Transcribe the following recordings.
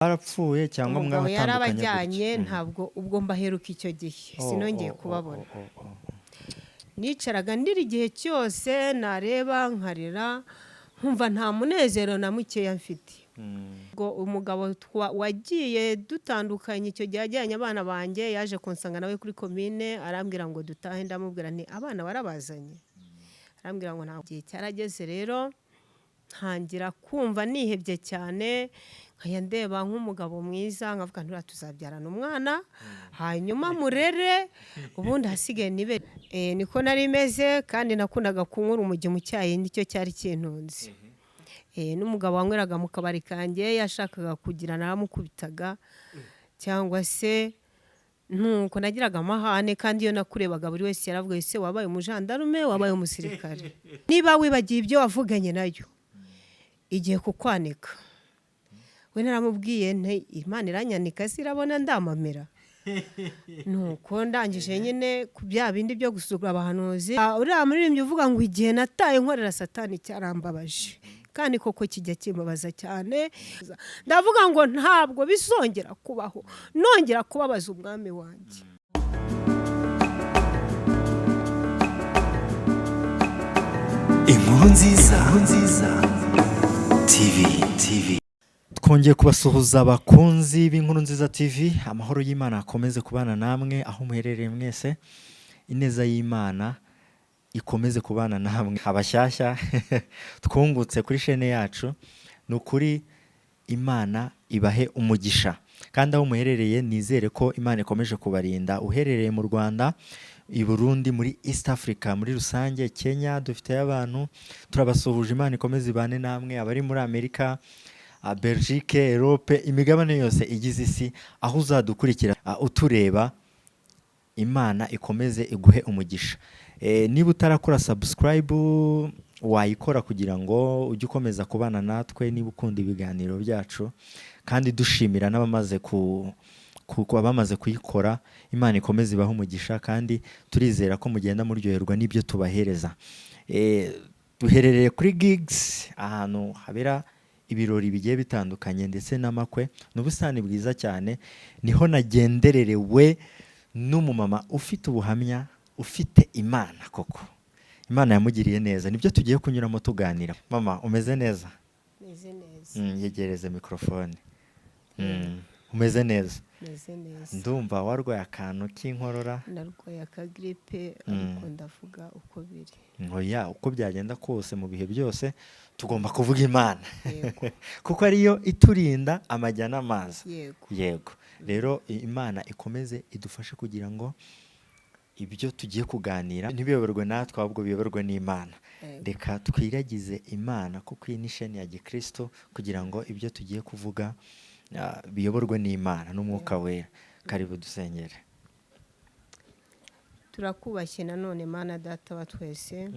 Barapfuye cyangwa Umugabo mwatandukanye gutya? Yarabajyanye. Ntabwo ubwo mbaheruka icyo gihe, sinongeye kubabona. Nicaraga ndira igihe cyose, nareba nkarira, nkumva nta munezero na mukeya mfite. Ubwo umugabo wagiye dutandukanye icyo gihe ajyanye abana banjye, yaje kunsanga nawe kuri komine, arambwira ngo dutahe. Ndamubwira nti: "Abana warabazanye?" Arambwira ngo ntabwo. Igihe cyarageze rero ntangira kumva nihebye cyane, nkajya ndeba nk'umugabo mwiza nkavuga nturiya tuzabyarana umwana, hanyuma murere, ubundi ahasigaye nibe. Niko nari meze, kandi nakundaga kunywa urumogi mu cyayi, nicyo cyari kintunze. N'umugabo wanyweraga mu kabari kanjye yashakaga kugira naramukubitaga, cyangwa se nuko nagiraga amahane. Kandi iyo nakurebaga buri wese yaravuga: "Ese wabaye umujandarume, wabaye umusirikare?" Niba wibagiwe ibyo wavuganye nayo, igiye kukwanika. We naramubwiye nti: "Imana iranyanika se irabona ndamamera?" Nuko ndangije nyine ku bya bindi byo gusuzugura abahanuzi. Uriya muririmbyi uvuga ngo igihe nataye nkorera Satani cyarambabaje, kandi koko kijya kimbabaza cyane. Ndavuga ngo ntabwo bizongera kubaho nongera kubabaza umwami wanjye. Inkuru nziza, inkuru nziza TV TV. Twongeye kubasuhuza, abakunzi b'Inkuru Nziza TV. Amahoro y'Imana akomeze kubana namwe aho muherereye mwese, ineza y'Imana ikomeze kubana namwe. Abashyashya twungutse kuri shene yacu, ni ukuri Imana ibahe umugisha, kandi aho muherereye nizere ko Imana ikomeje kubarinda. Uherereye mu Rwanda, i Burundi, muri East Africa muri rusange, Kenya dufiteyo abantu, turabasuhuje, Imana ikomeze ibane namwe. Abari muri Amerika, Belgique, Europe, imigabane yose igize isi, aho uzadukurikira, utureba, Imana ikomeze iguhe umugisha. Niba utarakora subscribe, wayikora kugira ngo ujye ukomeza kubana natwe niba ukunda ibiganiro byacu. Kandi dushimira n'abamaze ku bamaze kuyikora, Imana ikomeze ibahe umugisha, kandi turizera ko mugenda muryoherwa n'ibyo tubahereza. Duherereye kuri Gigs, ahantu habera ibirori bigiye bitandukanye ndetse n'amakwe. Ni ubusitani bwiza cyane, niho nagendererewe n'umumama ufite ubuhamya, ufite Imana koko, Imana yamugiriye neza. Nibyo tugiye kunyuramo tuganira. Mama, umeze neza? Meze neza. Yegereze mikorofone. Umeze neza? Meze neza. Ndumva warwaye akantu k'inkorora. Narwaye akagiripe, ariko ndavuga uko biri. Oya, uko byagenda kose, mu bihe byose tugomba kuvuga Imana, Yego. kuko ariyo iturinda amajya n'amazi. Yego. Yego, rero Imana ikomeze idufashe kugira ngo ibyo tugiye kuganira ntibiyoborwe natwe, ahubwo biyoborwe n'Imana. Yego. Reka twiragize Imana, kuko iyi ni sheni ya gikristo, kugira ngo ibyo tugiye kuvuga biyoborwe n'Imana n'Umwuka Wera. Karibu dusengere. Turakubashye nanone, Mana Data wa twese.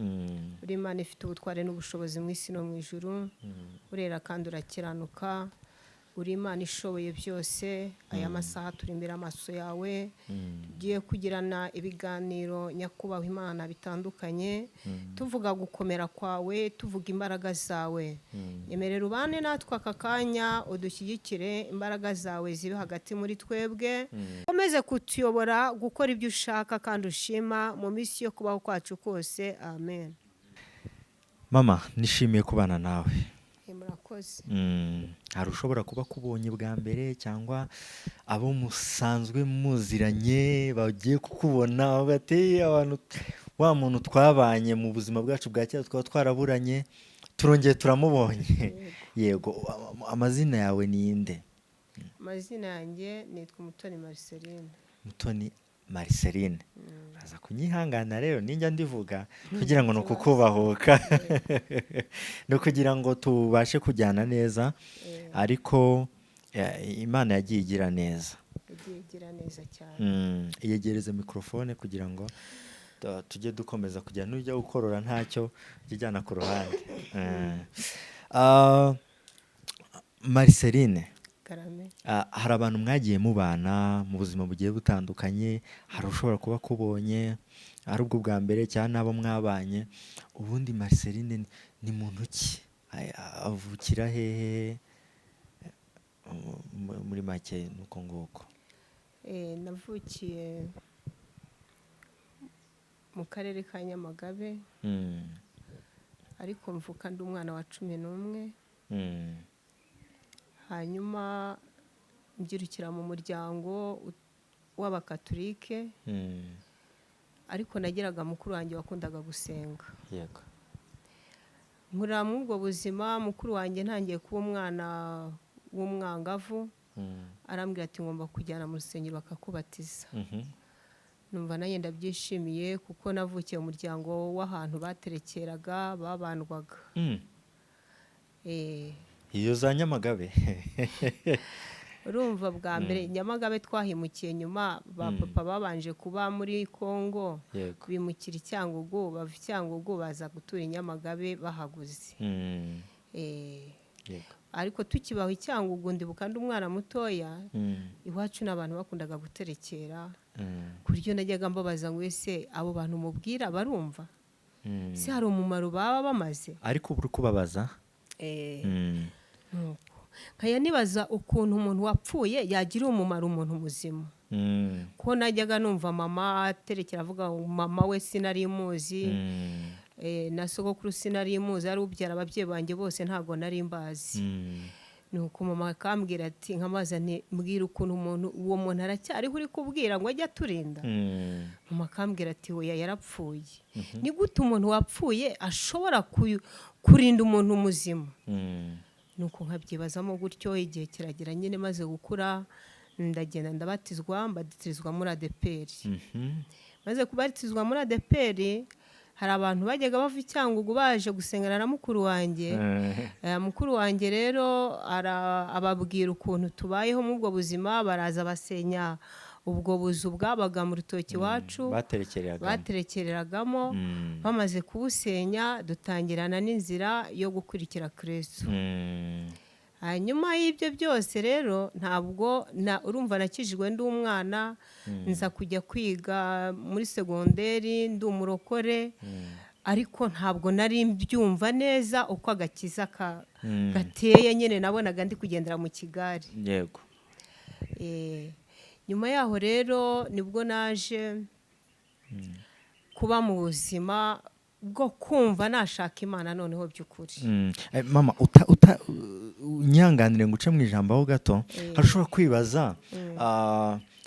Uri Imana ifite ubutware n'ubushobozi mu isi no mu ijuru, urera kandi urakiranuka, uri Imana ishoboye byose. Aya masaha turi imbere amaso yawe, tugiye kugirana ibiganiro, nyakubahwa Imana, bitandukanye, tuvuga gukomera kwawe, tuvuga imbaraga zawe. Nyemerera ubane natwe aka kanya, udushyigikire, imbaraga zawe zibe hagati muri twebwe, ukomeze kutuyobora gukora ibyo ushaka kandi ushima mu minsi yo kubaho kwacu kose. Amen. Mama, nishimiye kubana nawe. Murakoze. Hari ushobora kuba akubonye bwa mbere, cyangwa abo musanzwe muziranye bagiye kukubona bavuga ati: "Eh, abantu wa muntu twabanye mu buzima bwacu bwa kera, twaba twaraburanye, turongeye turamubonye." Yego, amazina yawe ni nde? Amazina yanjye nitwa Umutoni Marceline. Mutoni Marceline, uraza kunyihangana rero ninjya ndivuga kugira ngo ni ukukubahuka, ni ukugira ngo tubashe kujyana neza. Ariko Imana yagiye igira neza. Yagiye igira neza cyane. Yegereze mikorofone kugira ngo tujye dukomeza kujya, nujya gukorora ntacyo, ujye ujyana ku ruhande. Marceline. Karame. Hari abantu mwagiye mubana mu buzima bugiye butandukanye, hari ushobora kuba akubonye ari ubwo bwa mbere, cyangwa n'abo mwabanye. Ubundi Marceline ni muntu ki? Avukira hehe? Muri make nuko nguko. Navukiye mu karere ka Nyamagabe, ariko mvuka ndi umwana wa 11. Hanyuma mbyirukira mu muryango w'abakaturike, ariko nageraga mukuru wanjye wakundaga gusenga. Nkurira muri ubwo buzima. Mukuru wanjye ntangiye kuba umwana w'umwangavu, arambwira ati ngomba kujyana mu rusengero bakakubatiza. Numva nanjye ndabyishimiye, kuko navukiye mu muryango w'ahantu baterekeraga, babandwaga. Iyo za Nyamagabe? Urumva, bwa mbere Nyamagabe twahimukiye nyuma. Ba papa babanje kuba muri Kongo, bimukira i Cyangugu, bava i Cyangugu baza gutura i Nyamagabe bahaguze. Ariko tukibaho i Cyangugu, ndibuka ndi umwana mutoya, iwacu n'abantu bakundaga guterekera, ku buryo najyaga mbabaza ngo ese abo bantu mubwira barumva? Se hari umumaro baba bamaze? Ariko ubu uri kubabaza? Nuko nkajya nibaza ukuntu umuntu wapfuye yagira umumaro umuntu muzima, ko najyaga numva mama aterekera avuga ngo mama we sinari muzi, na sogokuru sinari muzi, ari ubyara ababyeyi banjye bose ntabwo nari mbazi. Nuko mama akambwira ati, nkamaza nti mbwira ukuntu umuntu, uwo muntu aracyariho uri kubwira ngo ajye aturinda? Mama akambwira ati oya, yarapfuye. Ni gute umuntu wapfuye ashobora kurinda umuntu muzima? Nuko nkabyibazamo gutyo. Igihe kiragera nyine, maze gukura, ndagenda ndabatizwa, mbatirizwa muri ADEPR. Maze kubatizwa muri ADEPR, hari abantu bajyaga bava i Cyangugu baje gusengana na mukuru wanjye. Mukuru wanjye rero ababwira ukuntu tubayeho muri ubwo buzima, baraza basenya ubwo buzu bwabaga mu rutoki iwacu baterekereragamo. Baterekereragamo. Bamaze kubusenya, dutangirana n'inzira yo gukurikira Kristo. Hanyuma y'ibyo byose rero, ntabwo na urumva, nakijijwe ndi umwana, nza kujya kwiga muri segonderi ndi umurokore, ariko ntabwo nari mbyumva neza uko agakiza gateye. Nyine nabonaga ndi kugendera mu kigare. Nyuma yaho rero nibwo naje kuba mu buzima bwo kumva nashaka Imana noneho by'ukuri. Mama, uta unyanganire ngo uce mu ijambo aho gato. Hari ushobora kwibaza,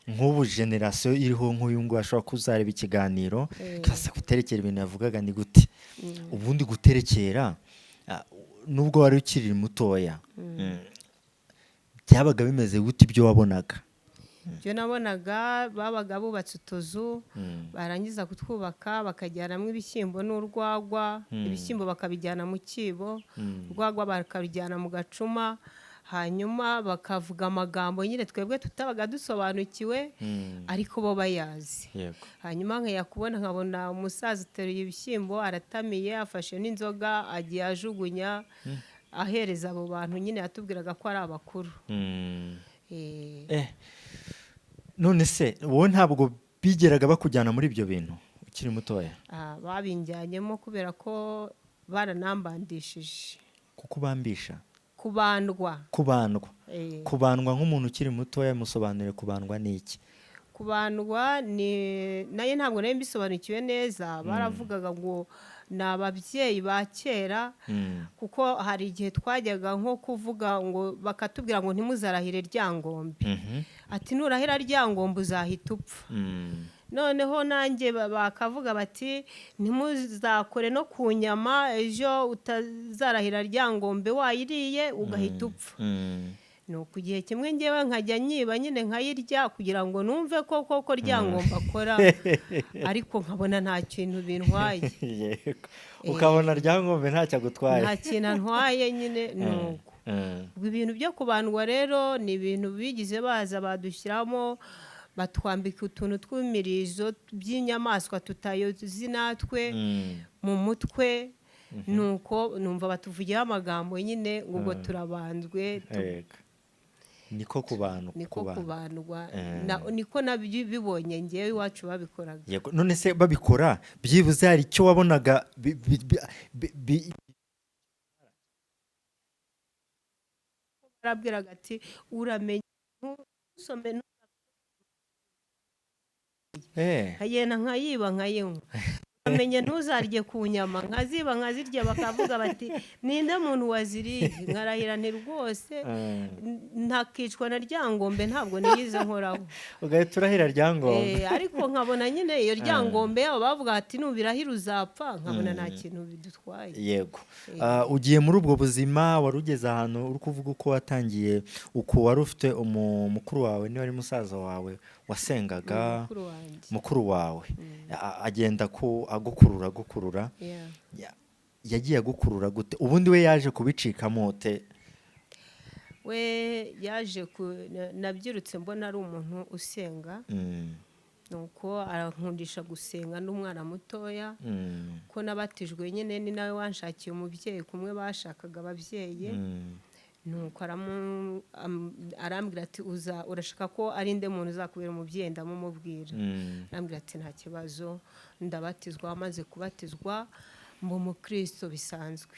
nk'ubu génération iriho nk'uyu nguyu ashobora kuzareba ikiganiro, kaza guterekera ibintu yavugaga ni gute? Ubundi guterekera, nubwo wari ukiri mutoya, byabaga bimeze gute ibyo wabonaga? Ibyo nabonaga, babaga bubatse utuzu, barangiza kutwubaka bakajyanamo ibishyimbo n'urwagwa. Ibishyimbo bakabijyana mu cyibo, urwagwa bakarujyana mu gacuma, hanyuma bakavuga amagambo nyine twebwe tutabaga dusobanukiwe, ariko bo bayazi. Hanyuma nkajya kubona nkabona umusaza ateruye ibishyimbo, aratamiye, afashe n'inzoga, agiye ajugunya, ahereza abo bantu nyine yatubwiraga ko ari abakuru. None se wowe ntabwo bigeraga bakujyana muri ibyo bintu ukiri mutoya? Babinjyanyemo kubera ko baranambandishije. Kukubambisha? Kubandwa. Kubandwa. Eh. Kubandwa, nk'umuntu ukiri mutoya, musobanurire, kubandwa ni iki? Kubandwa ni nayo ntabwo nari mbisobanukiwe neza. Baravugaga ngo ni ababyeyi ba kera, kuko hari igihe twajyaga nko kuvuga ngo, bakatubwira ngo ntimuzarahire Ryangombe, ati nurahira Ryangombe uzahita upfa. Noneho nanjye bakavuga bati ntimuzakore no ku nyama, ejo utazarahira Ryangombe wayiriye ugahita upfa. Ni uku, igihe kimwe ngewe nkajya nyiba nyine nkayirya kugira ngo numve ko koko Ryangombe akora, ariko nkabona nta kintu bintwaye. Yego, ukabona Ryangombe ntacyo agutwaye. Nta kintu antwaye nyine, ni uko. Ubwo ibintu byo kubandwa rero ni ibintu bigize baza badushyiramo, batwambika utuntu tw'imirizo by'inyamaswa tutayozi natwe mu mutwe, nuko numva batuvugiyeho amagambo nyine ngo ubwo turabanzwe. Yego. Niko kubandwa. Niko kubandwa. Kubandwa. Niko nabibonye ngewe, iwacu babikoraga. Yego. None se babikora, byibuze hari icyo wabonaga bi- Yarabwiraga ati uramenye ntusome, nkagenda nkayiba nkayinywa. Uramenye ntuzarye ku nyama, nkaziba nkazirya. Bakavuga bati ninde muntu waziriye? Nkarahira nti rwose ntakicwa na Ryangombe, ntabwo niyize nkoraho. Ugahita urahira Ryangombe. Ariko nkabona nyine iyo Ryangombe yabo bavuga ati nubirahira uzapfa, nkabona nta kintu bidutwaye. Yego. Ugiye muri ubwo buzima, wari ugeze ahantu uri kuvuga uko watangiye, uko wari ufite mukuru wawe, niba ari musaza wawe wasengaga. Mukuru wanjye. Mukuru wawe agenda ku agukurura agukurura. Yagiye agukurura gute? Ubundi we yaje kubicikamo ute? We yaje ku nabyirutse mbona ari umuntu usenga, nuko arankundisha gusenga n'umwana mutoya, ko nabatijwe nyine ni nawe wanshakiye umubyeyi kumwe bashakaga ababyeyi. Nuko arambwira ati uza urashaka ko ari nde muntu uzakubera umubyeyi? Ndamumubwira. Arambwira ati nta kibazo. Ndabatizwa, amaze kubatizwa mba umukristo bisanzwe.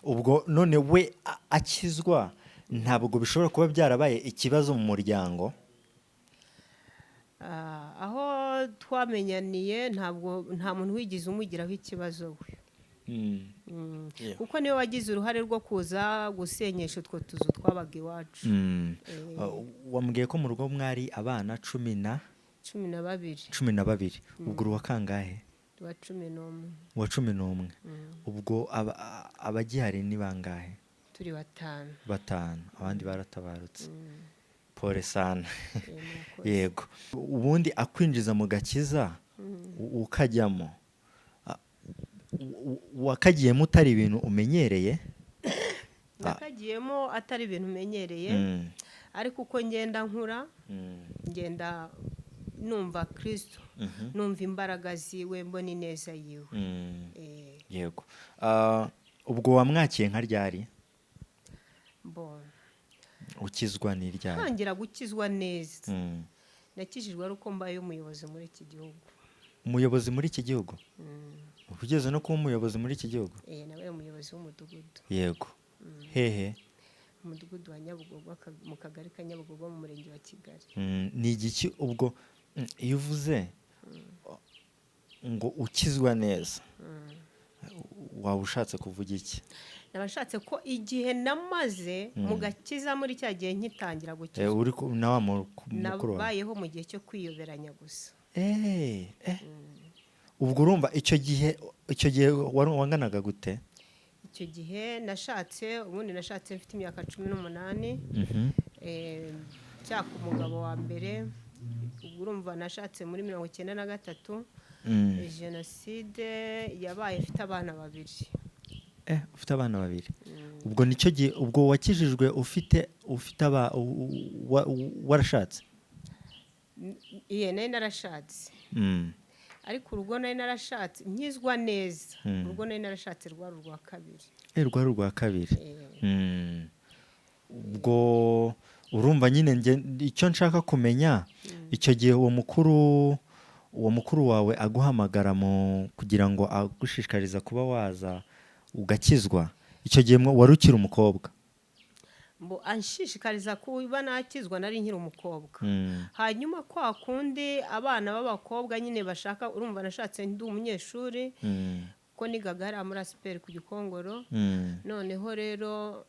Ubwo none we akizwa ntabwo bishobora kuba byarabaye ikibazo mu muryango? Aho twamenyaniye ntabwo nta muntu wigeze umugiraho ikibazo we. Kuko niwe wagize uruhare rwo kuza gusenyesha utwo tuzu twabaga iwacu. Wambwiye ko mu rugo mwari abana cumi na 12. 12. Ubwo uri uwa kangahe? Wa 11. Uwa 11. Ubwo abagihari ni bangahe? Turi batanu. Batanu, abandi baratabarutse. Pole sana. Murakoze. Yego. Ubundi akwinjiza mu gakiza, ukajyamo, wakagiyemo utari ibintu umenyereye? Nakagiyemo atari ibintu umenyereye, ariko uko ngenda nkura, ngenda numva Kirisito, numva imbaraga ziwe, mbona ineza yiwe. Yego. Ubwo wamwakiye nka ryari? Mbona Ukizwa ni ryari? Ntangira gukizwa neza, nakijijwe ari uko mbaye umuyobozi muri iki gihugu. Umuyobozi muri iki gihugu? Ugeze no kuba umuyobozi muri iki gihugu? Nabaye umuyobozi w'umudugudu. Yego, hehe? Umudugudu wa Nyabugogo, mu kagari ka Nyabugogo, mu murenge wa Kigali. Ni igiki ubwo, iyo uvuze ngo ukizwa neza, waba ushatse kuvuga iki? Nabashatse ko igihe namaze mu gakiza, muri cya gihe nkitangira gukizwa, Uri na wa mukuru wawe? Nabayeho mu gihe cyo kwiyoberanya gusa. Ubwo urumva icyo gihe wari wanganaga gute? Icyo gihe nashatse, ubundi nashatse mfite imyaka 18. Nshaka umugabo wa mbere, ubwo urumva nashatse muri 93. Jenoside yabaye mfite abana babiri. Ufite abana babiri. Ubwo nicyo gihe ubwo wakijijwe ufite aba warashatse? Iye, nari narashatse, ariko urugo nari narashatse nkizwa neza, urugo nari narashatse rwari urwa kabiri. Rwari urwa kabiri. Ubwo urumva nyine njye icyo nshaka kumenya, icyo gihe uwo mukuru wawe aguhamagara mu kugira ngo agushishikariza kuba waza ugakizwa, icyo gihe wari ukiri umukobwa? Mbo anshishikariza kuba nakizwa nari nkiri umukobwa. Hanyuma kwa kundi abana b'abakobwa nyine bashaka, urumva nashatse ndi umunyeshuri, ko nigaga hariya muri ASPR ku Gikongoro. Noneho rero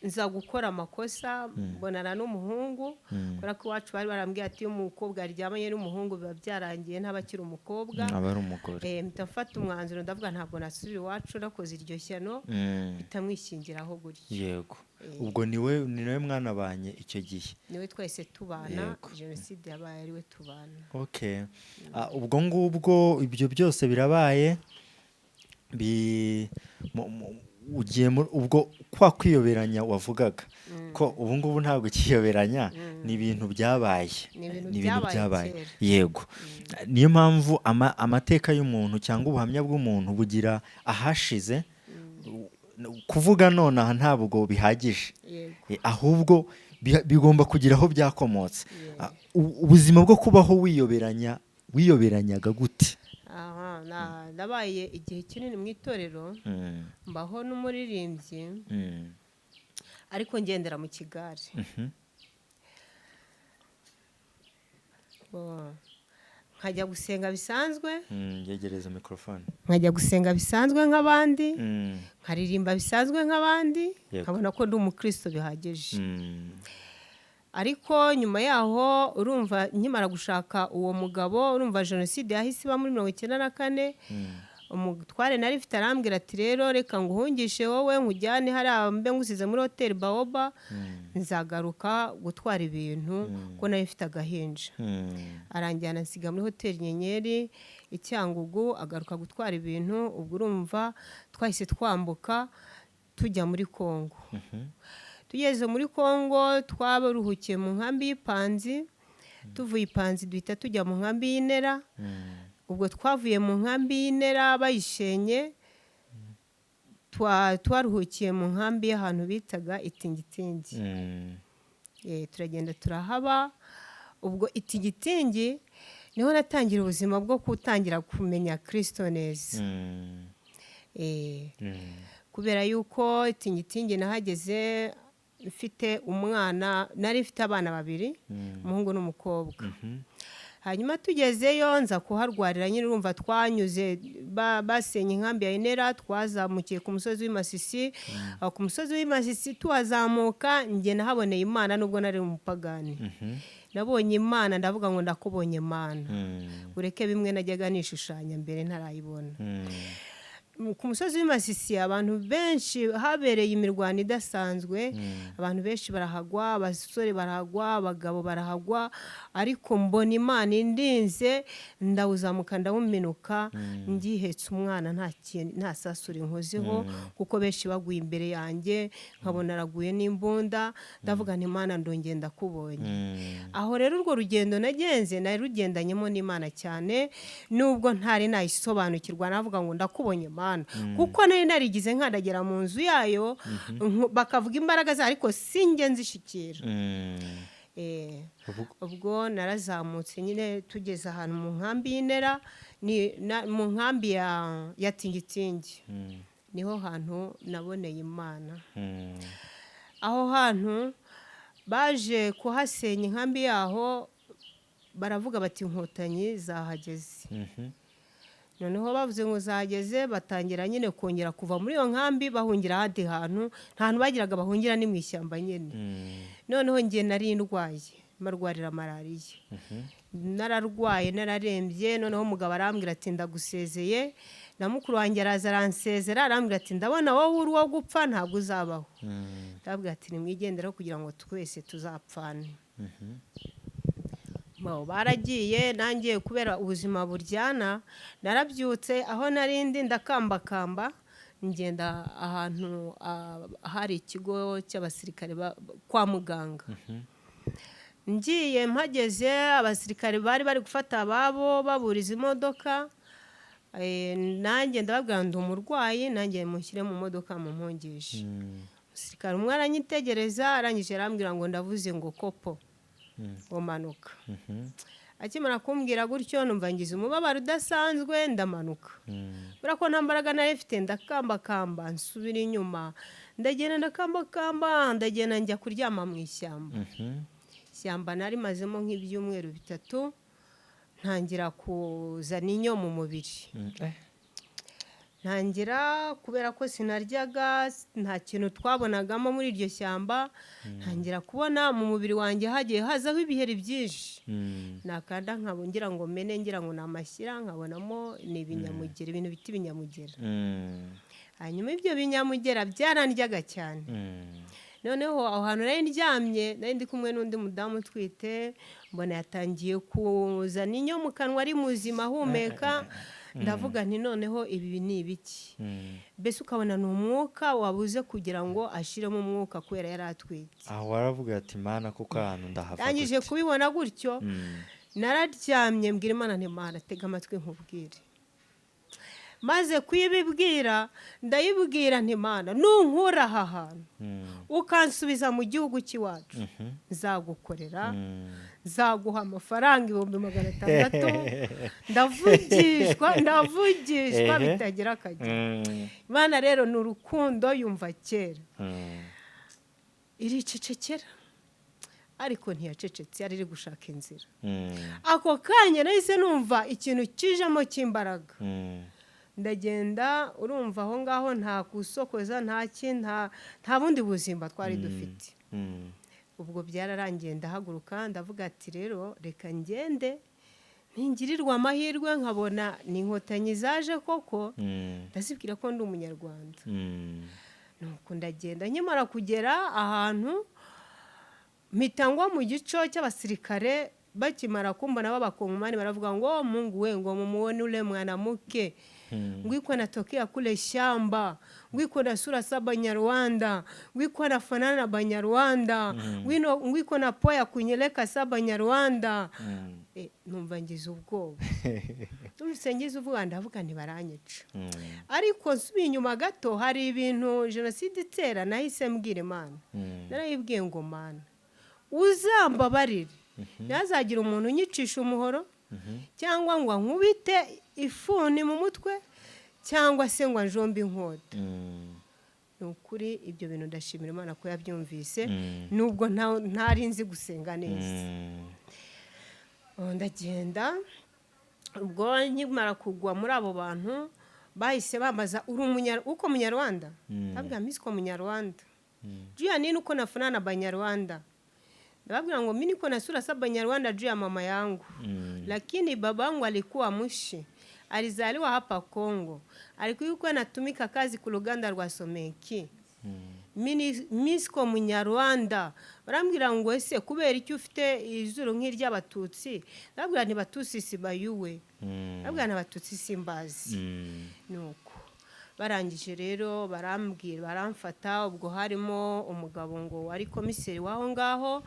nza gukora amakosa, mbonana n'umuhungu, kubera ko iwacu bari barambwiye ati iyo umukobwa aryamanye n'umuhungu biba byarangiye, ntaba akiri umukobwa. Aba ari umugore. Mpita mfata umwanzuro, ndavuga ntabwo nasubira iwacu nakoze iryo shyano. Mpita mwishyingiraho gutyo. Yego, ubwo ni nawe mwanabanye icyo gihe? Niwe twese tubana. Jenoside yabaye ariwe tubana. Okay. Ubwo ngubwo ibyo byose birabaye, ugiye ubwo kwa kwiyoberanya wavugaga ko ubu ngubu ntabwo ukiyoberanya, ni ibintu byabaye. Ni ibintu Ni ibintu byabaye byabaye kera. Yego, niyo mpamvu amateka y'umuntu cyangwa ubuhamya bw'umuntu bugira ahashize. Kuvuga nonaha ntabwo bihagije. Ahubwo bigomba kugira aho byakomotse. Ubuzima bwo kubaho wiyoberanya, wiyoberanyaga gute? Aha, nabaye igihe kinini mu itorero, mbaho n'umuririmbyi. Ariko ngendera mu kigare. Bo, nkajya gusenga bisanzwe. Yegereza mikorofone. Nkajya gusenga bisanzwe nk'abandi, nkaririmba bisanzwe nk'abandi, nkabona ko ndi umukristo bihagije. Ariko nyuma yaho, urumva, nkimara gushaka uwo mugabo, urumva jenoside yahise iba muri 94. Umutware nari mfite arambwira ati: "Rero reka nguhungishe wowe, nkujyane hariya, mbe ngusize muri hoteli Baoba, nzagaruka gutwara ibintu," ko nari mfite agahinja. Aranjyana nsiga muri hoteli Nyenyeri i Cyangugu, agaruka gutwara ibintu. Ubwo urumva twahise twambuka tujya muri Kongo. Tugeze muri Kongo twaruhukiye mu nkambi y'ipanzi. Tuvuye ipanzi duhita tujya mu nkambi y'Inera. Ubwo twavuye mu nkambi y'Inera bayishenye, twaruhukiye mu nkambi y'ahantu bitaga Itingitingi. Turagenda turahaba. Ubwo Itingitingi niho natangira ubuzima bwo gutangira kumenya Kirisito neza. Kubera yuko Itingitingi nahageze mfite umwana, nari mfite abana babiri, umuhungu n'umukobwa. Hanyuma tugezeyo nza kuharwarira nyine. Urumva twanyuze basenye inkambi ya Inera, twazamukiye ku musozi w'i Masisi. Aho ku musozi w'i Masisi tuhazamuka, njye nahaboneye Imana nubwo nari umupagani. Nabonye Imana, ndavuga ngo: "Ndakubonye Imana, ureke bimwe najyaga nishushanya mbere ntarayibona." Ku musozi w'i Masisi abantu benshi habereye imirwano idasanzwe, abantu benshi barahagwa, abasore barahagwa, abagabo barahagwa, ariko mbona Imana indinze, ndawuzamuka ndawuminuka ngihetse umwana, nta kintu, nta sasu rinkozeho, kuko benshi baguye imbere yanjye, nkabona araguye n'imbunda. Ndavuga nti: "Imana, ndongeye ndakubonye." Aho rero urwo rugendo nagenze narugendanyemo n'Imana cyane, nubwo ntari nayisobanukirwa. Navuga ngo: "Ndakubonye Mana," kuko nari narigize nkandagera mu nzu yayo, bakavuga imbaraga zayo, ariko sinjye nzishikira. Ubwo narazamutse nyine, tugeze ahantu mu nkambi y'Inera, mu nkambi ya Tingitingi, niho hantu naboneye Imana. Aho hantu baje kuhasenya inkambi yaho, baravuga bati: "Inkotanyi zahageze." Noneho bavuze ngo zahageze, batangira nyine kongera kuva muri iyo nkambi bahungira ahandi hantu. Nta hantu bagiraga bahungira, ni mu ishyamba nyine. Noneho njye nari ndwaye, marwarira malariya, nararwaye, nararembye. Noneho umugabo arambwira ati: "Ndagusezeye." Na mukuru wanjye araza aransezera, arambwira ati: "Ndabona wowe uri uwo gupfa, ntabwo uzabaho." Ndababwira ati: "Nimwigenderaho kugira ngo twese tuzapfane." Baragiye, nanjye kubera ubuzima buryana narabyutse aho narindi, ndakambakamba ngenda ahantu hari ikigo cy'abasirikare kwa muganga. Ngiye mpageze, abasirikare bari bari gufata ababo baburiza imodoka. Nanjye ndababwira: "Ndi umurwayi nanjye, mushyire mu modoka mumpungishe." Umusirikare umwe aranyitegereza, arangije arambwira ngo: "Ndavuze ngo kopo, ngo manuka." Akimara kumbwira gutyo, numva ngize umubabaro udasanzwe, ndamanuka. Kubera ko nta mbaraga nari mfite, ndakambakamba nsubira inyuma, ndagenda ndakambakamba, ndagenda njya kuryama mu ishyamba. Ishyamba narimazemo nk'ibyumweru 3, ntangira kuzana inyo mu mubiri. Ntangira, kubera ko sinaryaga, nta kintu twabonagamo muri iryo shyamba, ntangira kubona mu mubiri wanjye hagiye hazaho ibiheri byinshi. Nakanda nkaba ngira ngo mene, ngira ngo ni amashyira, nkabonamo ni ibinyamugera, ibintu bita ibinyamugera. Hanyuma ibyo binyamugera byarandyaga cyane. Noneho aho hantu nari ndyamye, nari ndi kumwe n'undi mudamu utwite, mbona yatangiye kuzana inyo mu kanwa ari muzima ahumeka. Ndavuga nti: "Noneho ibi ni ibiki?" Mbese ukabona ni umwuka wabuze kugira ngo ashiremo umwuka kubera yari atwite. Aho waravuga ati: "Mana, kuko ahantu ndahava Ndangije gute?" kubibona gutyo, nararyamye mbwira Imana nti: "Mana, tega amatwi nkubwire." Maze kuyibibwira, ndayibwira nti: "Mana, nunkura aha hantu ukansubiza mu gihugu cy'iwacu, nzagukorera, nzaguha amafaranga 600,000." Ndavugishwa, ndavugishwa bitagira akagero. Imana rero ni urukundo, yumva kera. Iricecekera, ariko ntiyacecetse, yari iri gushaka inzira. Ako kanya nahise numva ikintu kijemo cy'imbaraga. Ndagenda, urumva aho ngaho nta gusokoza, nta ki, nta bundi buzima twari dufite. Ubwo byararangiye, ndahaguruka, ndavuga ati: "Rero reka ngende, ntingirirwa amahirwe nkabona ni Inkotanyi zaje koko, ndazibwira ko ndi Umunyarwanda." Nuko ndagenda. Nkimara kugera ahantu, mpita ngwa mu gico cy'abasirikare. Bakimara kumbona b'Abakongomani, baravuga ngo: "Mungu we," ngo: "Mumuone ule mwanamke, ngwiko anatokea kule shamba, ngwiko na sura sa Banyarwanda, ngwiko anafanana na Banyarwanda, ngwiko na poya kunyeleka sa Banyarwanda." Numva ngize ubwoba, numvise ngize ubwoba, ndavuga ntibaranyica. Ariko nsubiye inyuma gato, hari ibintu jenoside itera nahise mbwira Imana. Narayibwiye ngo: "Mana, uzambabarire, ntihazagire umuntu unyicisha umuhoro, cyangwa ngo ankubite ifuni mu mutwe, cyangwa se ngo anjombe inkota." Ni ukuri, ibyo bintu ndashimira Imana ko yabyumvise, nubwo ntari nzi gusenga neza. Oh, ndagenda. Ubwo nkimara kugwa muri abo bantu, bahise bambaza: "Uri uko Munyarwanda?" Ndababwira: "Mi siko Munyarwanda. Juu ya nini uko nafanana na Banyarwanda?" Ndababwira ngo: "Mi niko na sura sa Banyarwanda juu ya mama yangu, lakini babangu alikuwa Mushi, alizaliwa hapa Kongo, alikuwa anatumika kazi ku ruganda rwa Someki. Mi siko Munyarwanda." Barambwira ngo: "Ese kubera icyo ufite izuru nk'iry'Abatutsi?" Ndababwira nti: "Batutsi sibayuwe." Ndababwira nti: "Abatutsi simbazi." Nuko barangije rero barambwira, baramfata. Ubwo harimo umugabo ngo wari komiseri w'aho ngaho,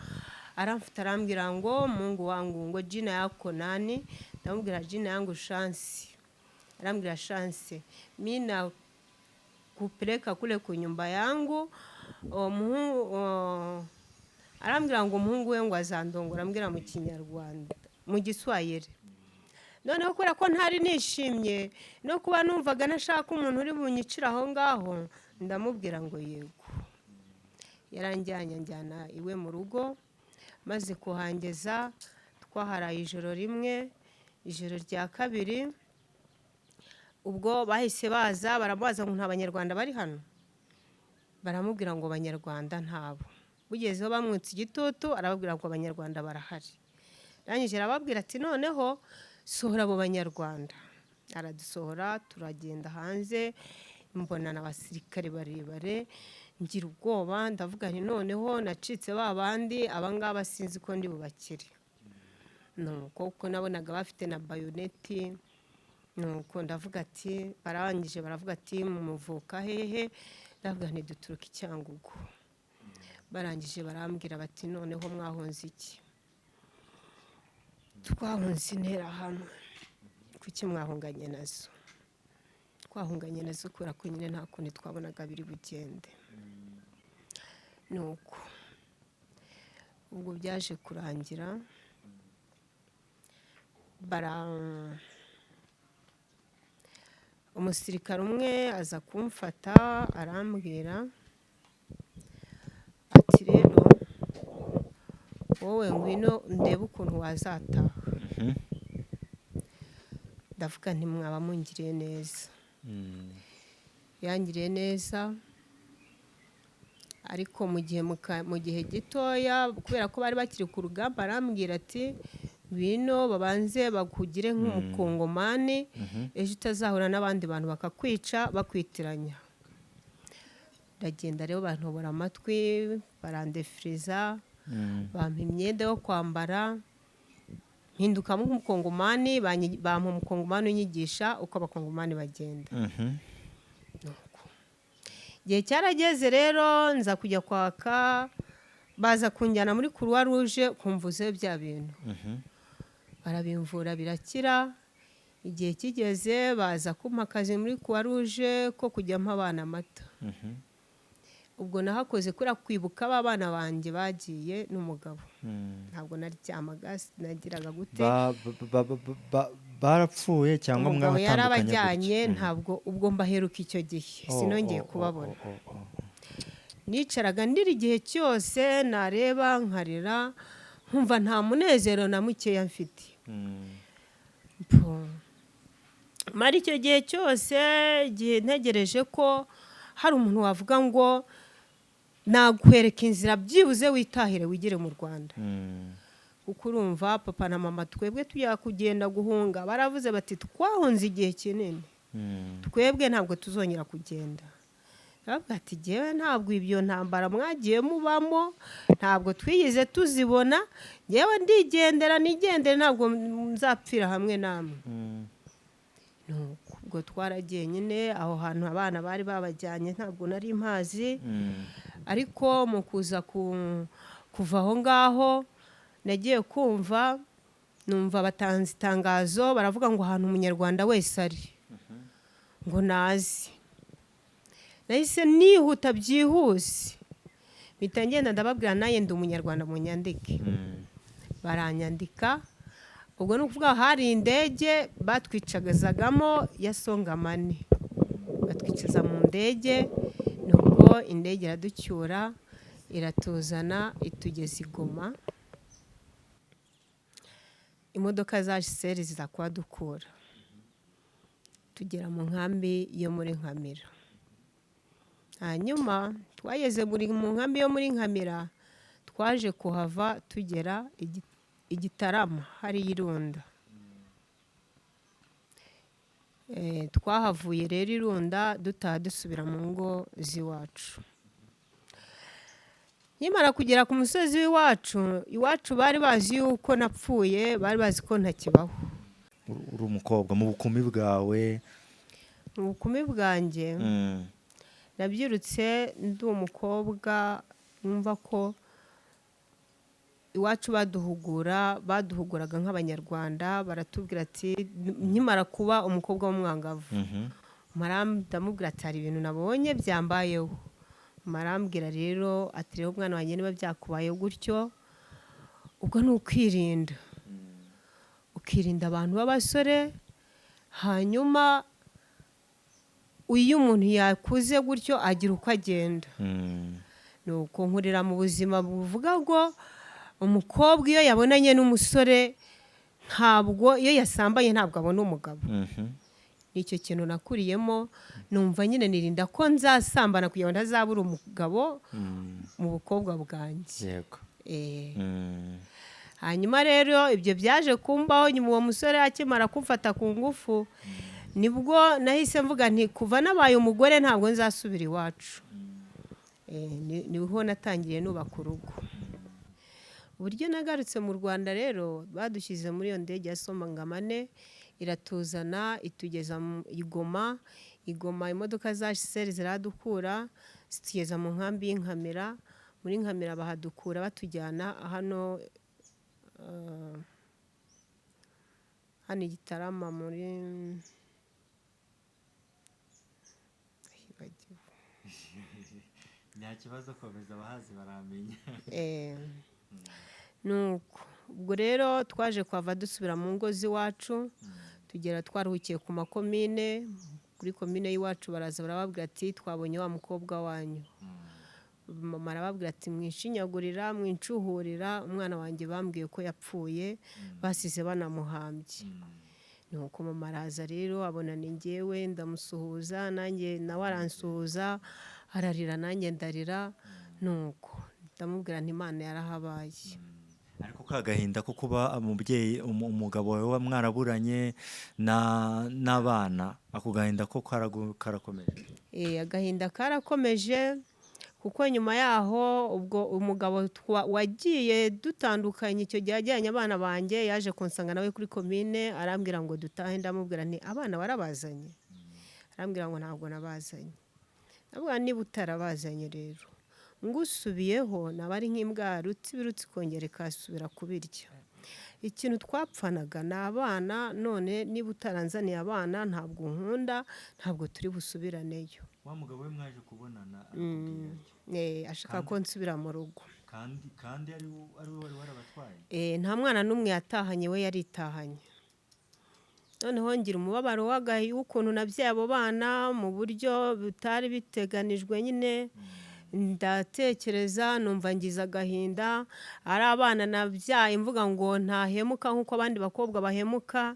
aramfata, arambwira ngo: "Mungu wangu," ngo: "Jina yako nani?" Ndamubwira: "Jina yangu Shansi." Arambwira: "Shansi, mi na kupeleka kule ku nyumba yangu." O, arambwira ngo umuhungu we ngo azandongora, arambwira mu Kinyarwanda, mu Giswahili. Noneho kubera ko ntari nishimye no kuba numvaga ntashaka umuntu uri bunyicire aho ngaho, ndamubwira ngo yego. Yaranjyanye, anjyana iwe mu rugo. Maze kuhangeza, twaharaye ijoro rimwe. Ijoro rya kabiri ubwo bahise baza, baramubaza ngo: "Nta Banyarwanda bari hano?" Baramubwira ngo: "Abanyarwanda ntabo." Bugezeho bamwutse igitutu, arababwira ngo: "Abanyarwanda barahari." Arangije arababwira ati: "Noneho sohora abo Banyarwanda." Aradusohora, turagenda hanze, mbona abasirikare barebare, ngira ubwoba, ndavuga nti: "Noneho nacitse ba bandi, abangaba sinzi ko ndi bubakire." Nuko kuko nabonaga bafite na bayoneti. Nuko ndavuga ati, barangije baravuga ati: "Muvuka hehe?" Ndavuga nti: "Duturuka i Cyangugu." Barangije barambwira bati: "Noneho mwahunze iki?" "Twahunze Interahamwe." "Kuki mwahunganye nazo?" "Twahunganye nazo kubera ko nyine nta kundi twabonaga biri bugende." Nuko ubwo byaje kurangira, bara umusirikare umwe aza kumfata, arambwira ati: "Rero wowe ngwino ndebe ukuntu wazataha." Ndavuga nti: "Mwaba mungiriye neza." Yangiriye neza, ariko mu gihe gitoya, kubera ko bari bakiri ku rugamba, arambwira ati: "Ngwino babanze bakugire nk'Umukongomani, ejo utazahura n'abandi bantu bakakwica bakwitiranya." Ndagenda rero, bantobora amatwi, barandefiriza, bampa imyenda yo kwambara, mpindukamo nk'Umukongomani, bampa Umukongomani unyigisha uko Abakongomani bagenda. Nuko igihe cyarageze rero, nza kujya kwaka, baza kunjyana muri Croix Rouge kumvuze bya bintu, barabimvura birakira. Igihe kigeze baza kumpa akazi muri Croix Rouge ko kujya mpa abana amata. Ubwo nahakoze kubera kwibuka ba bana banjye bagiye n'umugabo. Ntabwo naryamaga, nagiraga gute. Barapfuye cyangwa Umugabo mwabatandukanye yarabajyanye. Gutya? Ntabwo ubwo mbaheruka icyo gihe, Oh, sinongeye oh, oh, kubabona. oh, oh, oh. Nicaraga ndira igihe cyose, nareba nkarira, nkumva nta munezero na mukeya mfite. Mara icyo gihe cyose, igihe ntegereje ko hari umuntu wavuga ngo nakwereka inzira, byibuze witahire wigire mu Rwanda. Kuko urumva papa na mama, twebwe tujya kugenda guhunga, baravuze bati: "Twahunze igihe kinini, twebwe ntabwo tuzongera kugenda." Baravuga ati: "Jyewe ntabwo ibyo ntambara mwagiye mubamo ntabwo twigeze tuzibona. Njyewe ndigendera, nigendere, ntabwo nzapfira hamwe namwe." Nuko ubwo twaragiye nyine. Aho hantu abana bari babajyanye ntabwo nari mpazi. Ariko mu kuza kuva aho ngaho, nagiye kumva numva batanze itangazo, baravuga ngo ahantu umunyarwanda wese ari ngo naze. Nahise nihuta byihuse, mpita ngenda ndababwira: "Nanjye ndi umunyarwanda, munyandike." Baranyandika. Ubwo ni ukuvuga hari indege batwicagazagamo ya Songamane, batwicaza mu ndege. Nubwo indege iraducyura, iratuzana, itugeza i Goma. Imodoka za HCR ziza kuhadukura, tugera mu nkambi yo muri Nkamira. Hanyuma twageze mu nkambi yo muri Nkamira, twaje kuhava tugera i Gitarama hariya Irunda. Twahavuye rero Irunda, dutaha dusubira mu ngo z'iwacu. Nkimara kugera ku musozi w'iwacu, iwacu bari bazi yuko napfuye, bari bazi ko ntakibaho. Uri umukobwa mu bukumi bwawe? Mu bukumi bwanjye, nabyirutse ndi umukobwa numva ko iwacu baduhugura, baduhuguraga nk'abanyarwanda. Baratubwira ati, nkimara kuba umukobwa w'umwangavu, ndamubwira ati: "Hari ibintu nabonye byambayeho." Marambwira rero ati: "Rero umwana wanjye, niba byakubayeho gutyo, ubwo ni ukwirinda, ukirinda abantu b'abasore. Hanyuma iyo umuntu yakuze gutyo agira uko agenda." Nuko nkurira mu buzima buvuga ngo umukobwa iyo yabonanye n'umusore, ntabwo, iyo yasambanye ntabwo abona umugabo. Nicyo kintu nakuriyemo, numva nyine nirinda ko nzasambana kugira ngo ntazabura umugabo mu bukobwa bwanjye. Hanyuma rero ibyo byaje kumbaho nyuma. Uwo musore akimara kumfata ku ngufu, nibwo nahise mvuga nti: "Kuva nabaye umugore ntabwo nzasubira iwacu." Niho natangiye nubaka urugo. Uburyo nagarutse mu Rwanda rero, badushyize muri iyo ndege ya Somangamane, iratuzana, itugeza i Goma. I Goma imodoka za HCR ziradukura, zitugeza mu nkambi y'Inkamira. Muri Nkamira bahadukura batujyana hano i Gitarama muri, Ndahibagiwe. Nta kibazo, komeza, abahazi baramenya. Nuko ubwo rero twaje kuhava dusubira mu ngo z'iwacu, tugera twaruhukiye ku makomine. Kuri komine y'iwacu baraza barababwira ati: "Twabonye wa mukobwa wanyu." Mama arababwira ati: "Mwinshinyagurira, mwincuhurira, umwana wanjye bambwiye ko yapfuye, basize banamuhambye." Nuko mama araza rero, abona ni njyewe, ndamusuhuza nanjye, nawe aransuhuza, ararira nanjye ndarira. Nuko ndamubwira nti: "Imana yarahabaye." Ariko ka gahinda ko kuba umubyeyi, umugabo wawe mwaraburanye n'abana, ako gahinda ko karakomeje? Agahinda karakomeje, kuko nyuma yaho ubwo umugabo wagiye dutandukanye icyo gihe ajyanye abana banjye, yaje kunsanga nawe kuri komine, arambwira ngo dutahe. Ndamubwira nti: "Abana warabazanye?" Arambwira ngo: "Ntabwo nabazanye." Ndavuga: "Niba utarabazanye rero, ngusubiyeho naba ari nk'imbwa yarutse ibirutsi ikongera ikasubira kubirya. Ikintu twapfanaga ni abana, none niba utaranzaniye abana, ntabwo nkunda, ntabwo turi busubiraneyo." Wa mugabo we mwaje kubonana arakubwira atyo? Ashaka ko nsubira mu rugo. Kandi ari we wari warabatwaye? Nta mwana n'umwe yatahanye, we yaritahanye. Noneho ngira umubabaro w'ukuntu nabyaye abo bana mu buryo butari biteganijwe nyine. Ndatekereza, numva ngize agahinda, ari abana nabyaye mvuga ngo ntahemuka nk'uko abandi bakobwa bahemuka,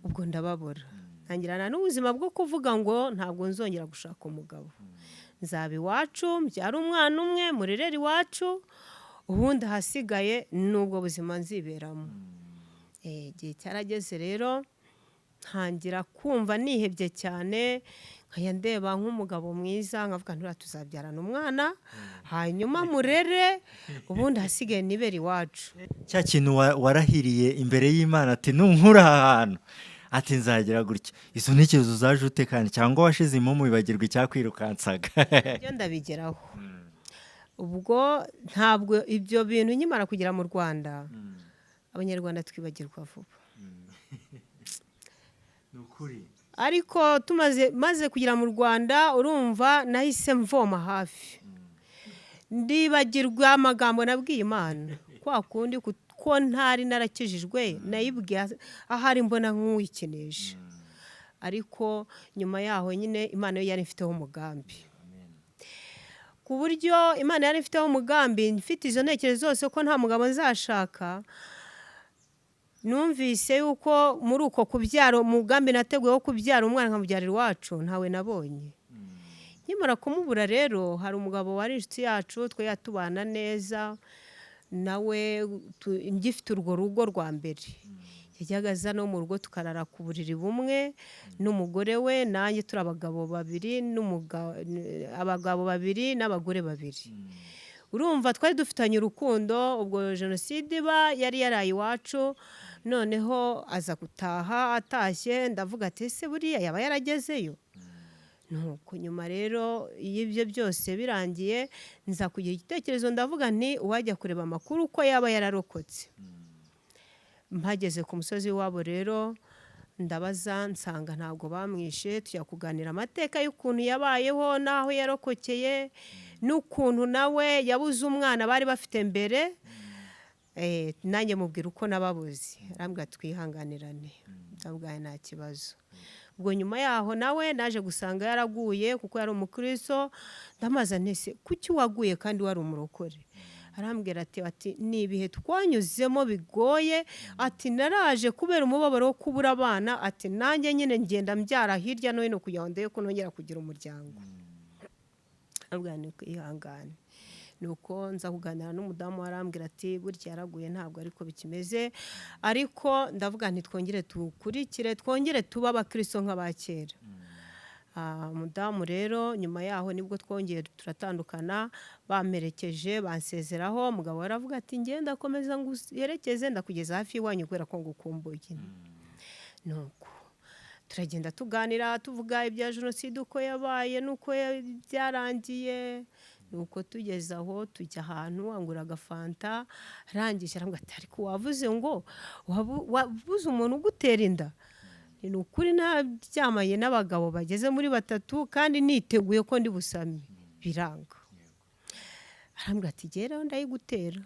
ubwo ndababura. Ntangirana n'ubuzima bwo kuvuga ngo ntabwo nzongera gushaka umugabo, nzaba iwacu, mbyara umwana umwe, murerere iwacu, ubundi ahasigaye n'ubwo buzima nziberamo. Igihe cyarageze rero ntangira kumva nihebye cyane, nkajya ndeba nk'umugabo mwiza nkavuga nturiya tuzabyarana umwana, hanyuma murere, ubundi ahasigaye nibere iwacu. Cya kintu warahiriye imbere y'Imana ati nunkura aha hantu, ati nzagira gutya, izo ntekerezo zaje ute kandi, cyangwa washize impumu wibagirwa icyakwirukansaga? Ibyo ndabigeraho. Ubwo ntabwo ibyo bintu nkimara kugera mu Rwanda, Abanyarwanda twibagirwa vuba. Ni ukuri. Ariko tumaze maze kugera mu Rwanda, urumva nahise mvoma hafi, ndibagirwa amagambo nabwiye Imana kwa kundi ko ntari narakijijwe, nayibwiye ahari mbona nk'uwikinisha. Ariko nyuma yaho nyine Imana yo yari ifiteho umugambi, ku buryo Imana yari ifiteho umugambi, mfite izo ntekerezo zose ko nta mugabo nzashaka. Numvise yuko muri uko kubyara, umugambi nateguye wo kubyara umwana nkamubyarira iwacu, ntawe nabonye. Nkimara kumubura rero, hari umugabo wari inshuti yacu, twe yatubana neza nawe, ngifite urwo rugo rwa mbere, yajyaga aza no mu rugo tukarara ku buriri bumwe n'umugore we nanjye, turi abagabo babiri, abagabo babiri n'abagore babiri. Urumva twari dufitanye urukundo. Ubwo jenoside iba, yari yaraye iwacu, noneho aza gutaha. Atashye ndavuga ati ese buriya yaba yaragezeyo? Nuko nyuma rero y'ibyo byose birangiye, nza kugira igitekerezo, ndavuga nti uwajya kureba amakuru uko yaba yararokotse. Mpageze ku musozi w'iwabo rero ndabaza, nsanga ntabwo bamwishe. Tujya kuganira amateka y'ukuntu yabayeho n'aho yarokokeye n'ukuntu nawe yabuze umwana bari bafite mbere. Nanjye mubwira uko nababuze, arambwira twihanganirane, ndabwaye nta kibazo. Ubwo nyuma yaho nawe naje gusanga yaraguye kuko yari umukristo. Ndamaza ntese kuki waguye kandi wari umurokore? Arambwira ati ni ibihe twanyuzemo bigoye, ati naraje kubera umubabaro wo kubura abana, ati nanjye nyine ngenda mbyara hirya no hino kugira ngo ndebe ko nongera kugira umuryango. Arambwira ni kwihangane. Nuko nza kuganira n'umudamu, arambwira ati burya yaraguye ntabwo ariko bikimeze. Ariko ndavuga nti twongere tukurikire, twongere tube abakristo nk'aba kera. Umudamu rero nyuma yaho nibwo twongeye turatandukana, bamperekeje bansezeraho. Umugabo aravuga ati ngenda akomeza nguherekeze, ndakugeza hafi y'iwanyu kubera ko ngukumbuye. Nuko turagenda tuganira, tuvuga ibya jenoside uko yabaye n'uko byarangiye. Nuko tugeze aho tujya ahantu angura agafanta, arangije arambwira ati ariko wavuze ngo wabuze umuntu ugutera inda? Ni ukuri naryamanye n'abagabo bageze muri batatu kandi niteguye ko ndi busame, biranga. Arambwira ati geraho ndayigutera.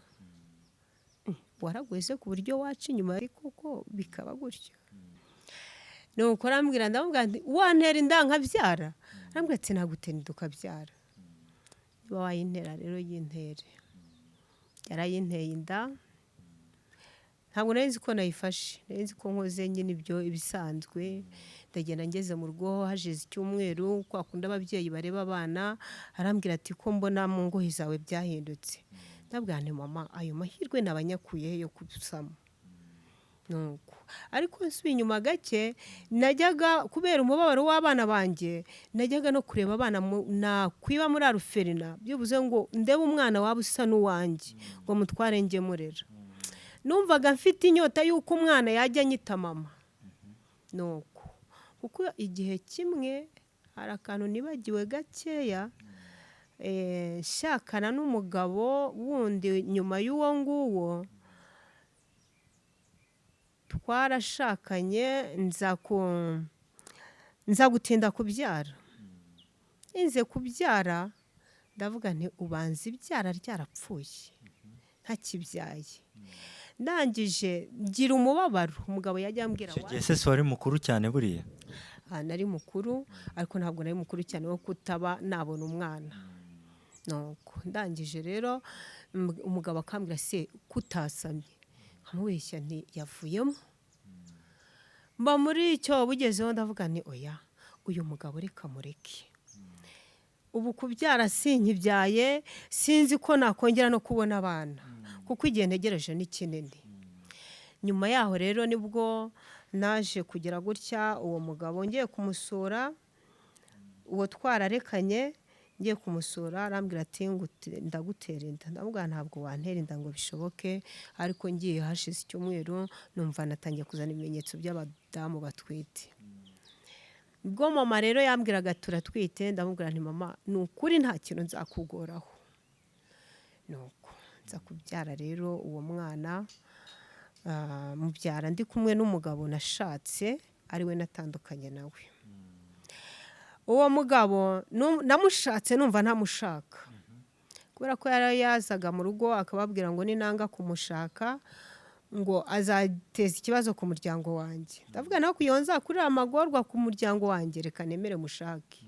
Waraguye se ku buryo waca inyuma ariko koko bikaba gutyo? Nuko arambwira, ndamubwira nti wantera inda nkabyara? Arambwira ati nagutera inda ukabyara, niba wayintera rero yintere. Yarayinteye inda, ntabwo nari nzi ko nayifashe, nari nzi ko nkoze nyine ibyo ibisanzwe. Ndagenda, ngeze mu rugo hashize icyumweru, kwa kundi ababyeyi bareba abana, arambwira ati ko mbona mu ngohi zawe byahindutse? Ndabwira nti mama, ayo mahirwe nabanyakuye yo gusama. Nuko ariko nsubiye inyuma gake, najyaga kubera umubabaro w'abana banjye, najyaga no kureba abana nakwiba muri orphelinat, byibuze ngo ndebe umwana waba usa n'uwanjye ngo mutware njye murera. Numvaga mfite inyota y'uko umwana yajya anyita mama. Nuko kuko igihe kimwe hari akantu nibagiwe gakeya, nshakana n'umugabo wundi nyuma y'uwo nguwo twarashakanye, nza gutinda kubyara. Nze kubyara ndavuga nti ubanza ibyara ryarapfuye ntakibyaye. Ndangije ngira umubabaro, umugabo yajya ambwira Icyo gihe se si wari mukuru cyane buriya? Nari mukuru, ariko ntabwo nari mukuru cyane wo kutaba nabona umwana. Nuko ndangije rero, umugabo akambwira: "Se kutasamye?" Nkamubeshya nti: "Yavuyemo." Mba muri icyo bugezeho, ndavuga nti: "Oya, uyu mugabo reka mureke. Ubu kubyara sinkibyaye, sinzi ko nakongera no kubona abana, kuko igihe ntegereje ni kinini." Nyuma yaho rero nibwo naje kugira gutya, uwo mugabo ngiye kumusura, uwo twararekanye, ngiye kumusura arambwira ati: "Ndagutera inda." Ndavuga: "Ntabwo wantera inda ngo bishoboke." Ariko ngiye hashize icyumweru, numva natangiye kuzana ibimenyetso by'abadamu batwite. Ubwo mama rero yambwiraga turatwite, ndamubwira nti: "Mama, ni ukuri nta kintu nzakugoraho." Nuko nza kubyara rero uwo mwana, mubyara ndi kumwe n'umugabo nashatse, ariwe natandukanye nawe. Uwo mugabo namushatse numva ntamushaka, kubera ko yari yazaga mu rugo akababwira ngo ninanga kumushaka ngo azateza ikibazo ku muryango wanjye. Ndavuga nawe kugira ngo nzakurire amagorwa ku muryango wanjye, reka nemere mushake.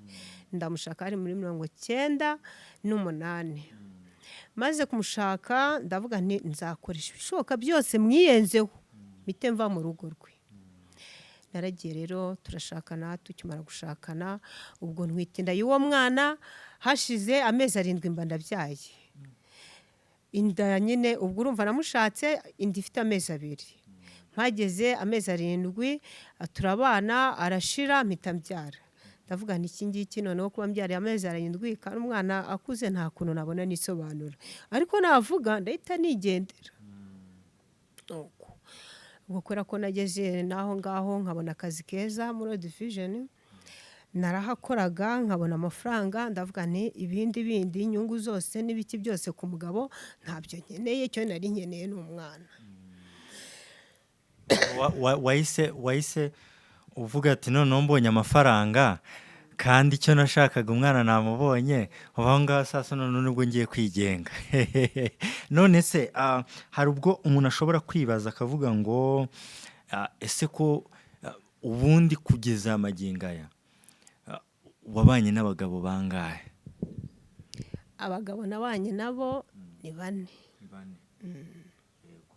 Ndamushaka, ari muri 98. Maze kumushaka ndavuga nti: "Nzakoresha ibishoboka byose mwiyenzeho, mpite mva mu rugo rwe." Naragiye rero turashakana. Tukimara gushakana, ubwo ntwite inda y'uwo mwana, hashize amezi 7 mba ndabyaye. Inda nyine, ubwo urumva namushatse inda ifite amezi 2, mpageze amezi 7 turabana, arashira, mpita mbyara. Ndavuga nti: "Iki ngiki noneho kuba mbyariye amezi 7 kandi umwana akuze, nta kuntu nabona nisobanura, ariko navuga ndahita nigendera." Nuko ubwo kubera ko nageze n'aho ngaho nkabona akazi keza muri Division, narahakoraga nkabona amafaranga. Ndavuga nti: "Ibindi bindi, inyungu zose n'ibiki byose ku mugabo ntabyo nkeneye, icyo nari nkeneye ni umwana." Wahise uvuga ati: "Noneho mbonye amafaranga, kandi icyo nashakaga umwana namubonye, ubu aho ngaho sasa noneho nibwo ngiye kwigenga." None se hari ubwo umuntu ashobora kwibaza akavuga ngo ese ko ubundi kugeza magingo aya wabanye n'abagabo bangahe? Abagabo nabanye nabo ni bane. Bane. Yego.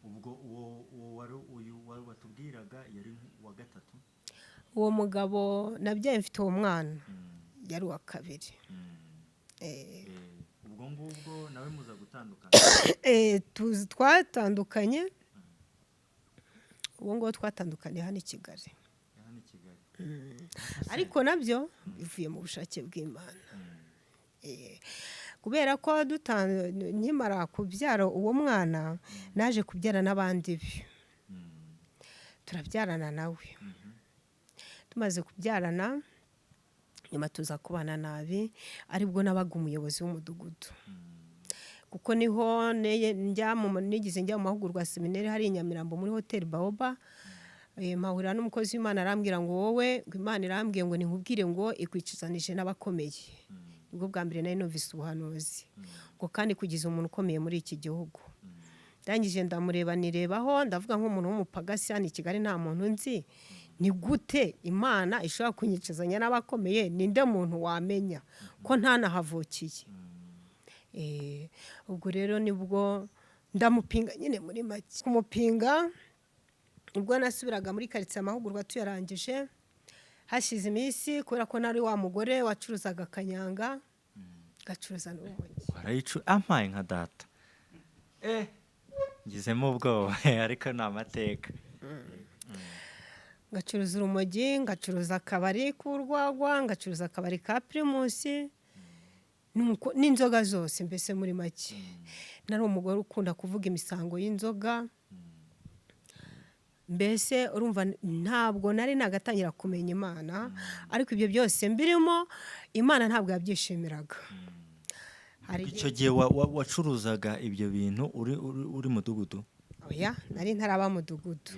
Ubwo uwo wari uyu wari watubwiraga yari uwa gatatu? Uwo mugabo nabyaye mfite uwo mwana yari uwa kabiri. Ubwo ngubwo nawe muza gutandukana? Twatandukanye, uwo nguwo twatandukaniye hano i Kigali. Hano i Kigali. Ariko nabyo bivuye mu bushake bw'Imana. Kubera ko nkimara kubyara uwo mwana, naje kubyara n'abandi be, turabyarana nawe. Tumaze kubyarana, nyuma tuza kubana nabi, aribwo nabaga umuyobozi w'umudugudu, kuko niho nigeze njya mu mahugurwa ya seminari hari i Nyamirambo muri hoteli Baoba. Mpahurira n'umukozi w'Imana, arambwira ngo: "Wowe," ngo, "Imana irambwiye ngo ninkubwire ngo ikwicazanije n'abakomeye." Nibwo bwa mbere nari numvise ubuhanuzi, ngo kandi kugiza umuntu ukomeye muri iki gihugu. Ndangije ndamureba, nirebaho, ndavuga: "Nk'umuntu w'umupagasi hano i Kigali nta muntu nzi, ni gute Imana ishobora kunyicazanya n'abakomeye? Ninde muntu wamenya ko ntanahavukiye?" Ubwo rero nibwo ndamupinga nyine. Muri make kumupinga, ubwo nasubiraga muri karitsiye amahugurwa tuyarangije, hashize iminsi, kubera ko nari wa mugore wacuruzaga kanyanga, gacuruza n'urumogi. Warayicu ampaye nka data, ngizemo ubwoba, ariko ni amateka. Ngacuruza urumogi, ngacuruza akabari k'urwagwa, ngacuruza akabari ka Primus, n'inzoga zose. Mbese muri make nari umugore ukunda kuvuga imisango y'inzoga. Mbese urumva ntabwo nari nagatangira kumenya Imana, ariko ibyo byose mbirimo, Imana ntabwo yabyishimiraga. Hari Icyo gihe wacuruzaga ibyo bintu uri mudugudu? Oya, nari ntaraba mudugudu.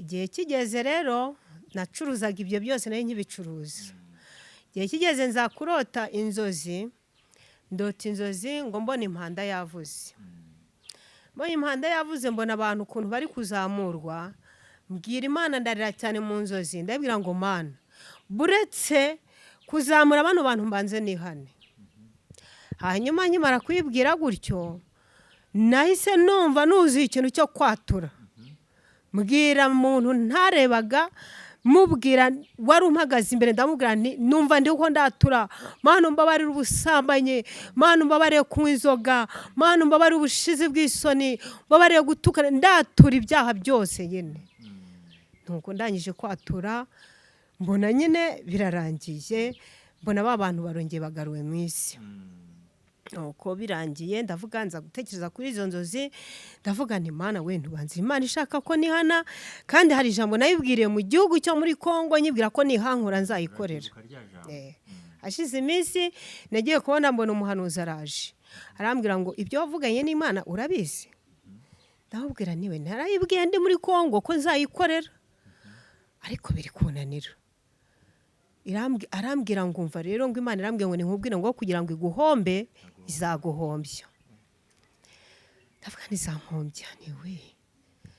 Igihe kigeze rero, nacuruzaga ibyo byose, nari nkibicuruza. Igihe kigeze nza kurota inzozi. Ndota inzozi ngo mbone impanda yavuze, mbonye impanda yavuze, mbona abantu ukuntu bari kuzamurwa. Mbwira Imana, ndarira cyane mu nzozi, ndabwira ngo: "Mana, buretse kuzamura bano bantu, mbanze nihane." Hanyuma nkimara kuyibwira gutyo, nahise numva nuzuye ikintu cyo kwatura, mbwira muntu ntarebaga, mubwira wari umpagaze imbere, ndamubwira nti: "Numva ndi uko ndatura, Mana umbabarire ubusambanyi, Mana umbabarire kunywa inzoga, Mana umbabarire ubushizi bw'isoni, umbabarire gutukana." Ndatura ibyaha byose nyine. Nuko ndangije kwatura, mbona nyine birarangiye, mbona ba bantu barongeye bagaruwe mu isi. Nuko birangiye, ndavuga, nza gutekereza kuri izo nzozi, ndavuga nti: "Mana we, ntubanze Imana ishaka ko nihana." Kandi hari ijambo nayibwiriye mu gihugu cyo muri Kongo, nyibwira ko nihankura nzayikorera. Hashize iminsi nagiye kubona, mbona umuhanuzi araje, arambwira ngo: "Ibyo wavuganye n'Imana urabizi?" Ndamubwira: "Niwe narayibwiye ndi muri Kongo ko nzayikorera, ariko biri kunanira." Arambwira ngo: "Umva rero," ngo, "Imana irambwira ngo ninkubwire ngo kugira ngo iguhombe izaguhombya." Ndavuga: "Ntizampombya niwe."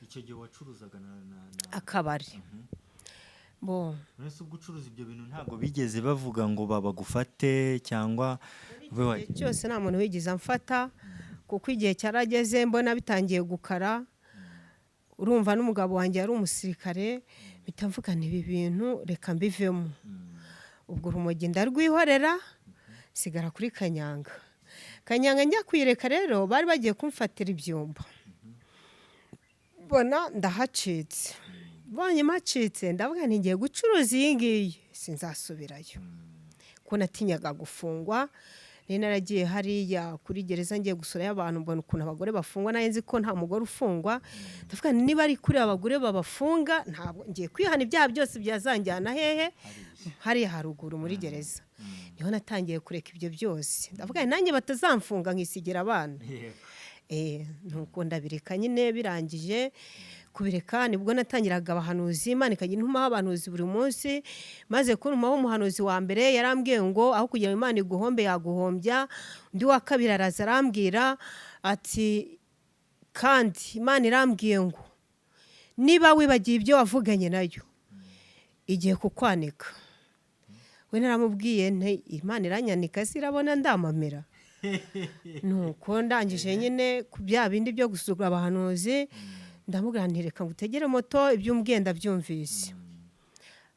Icyo gihe wacuruzaga na Akabari bo. Mbese ubwo ucuruza ibyo bintu, ntabwo bigeze bavuga ngo babagufate cyangwa ube Igihe cyose nta muntu wigeze amfata, kuko igihe cyarageze mbona bitangiye gukara. Urumva n'umugabo wanjye yari umusirikare, mpita mvuga nti: "Ibi bintu reka mbivemo." Ubwo urumogi ndarwihorera, sigara kuri kanyanga. Kanyanga njya kuyireka rero, bari bagiye kumfatira ibyumba, mbona ndahacitse. Mbonye mpacitse, ndavuga nti: "Ngiye gucuruza iyi ngiyi, sinzasubirayo," ko natinyaga gufungwa. Nari naragiye hariya kuri gereza ngiye gusurayo abantu, mbona ukuntu abagore bafungwa. Nari nzi ko nta mugore ufungwa. Ndavuga nti: "Niba ari kuri abagore babafunga, ntabwo ngiye kwihana ibyaha byose, byazanjyana hehe? Hariya haruguru muri gereza." Niho natangiye kureka ibyo byose. Ndavuga nti: "Nanjye batazamfunga nkisigira abana." Nuko ndabireka nyine. Birangije kubireka, nibwo natangiraga abahanuzi, Imana ikajya intumaho abahanuzi buri munsi. Maze kuntumaho umuhanuzi wa mbere, yarambwiye ngo aho kugira ngo Imana iguhombe yaguhombya. Undi wa kabiri araza, arambwira ati: "Kandi Imana irambwiye ngo niba wibagiwe ibyo wavuganye nayo, igiye kukwanika." We naramubwiye nti: "Imana iranyanika se irabona ndamamera?" Nuko ndangije nyine ku bya bindi byo gusuzugura abahanuzi, ndamubwira nti: "Reka ngutegere moto, ibyo umbwiye ndabyumvise."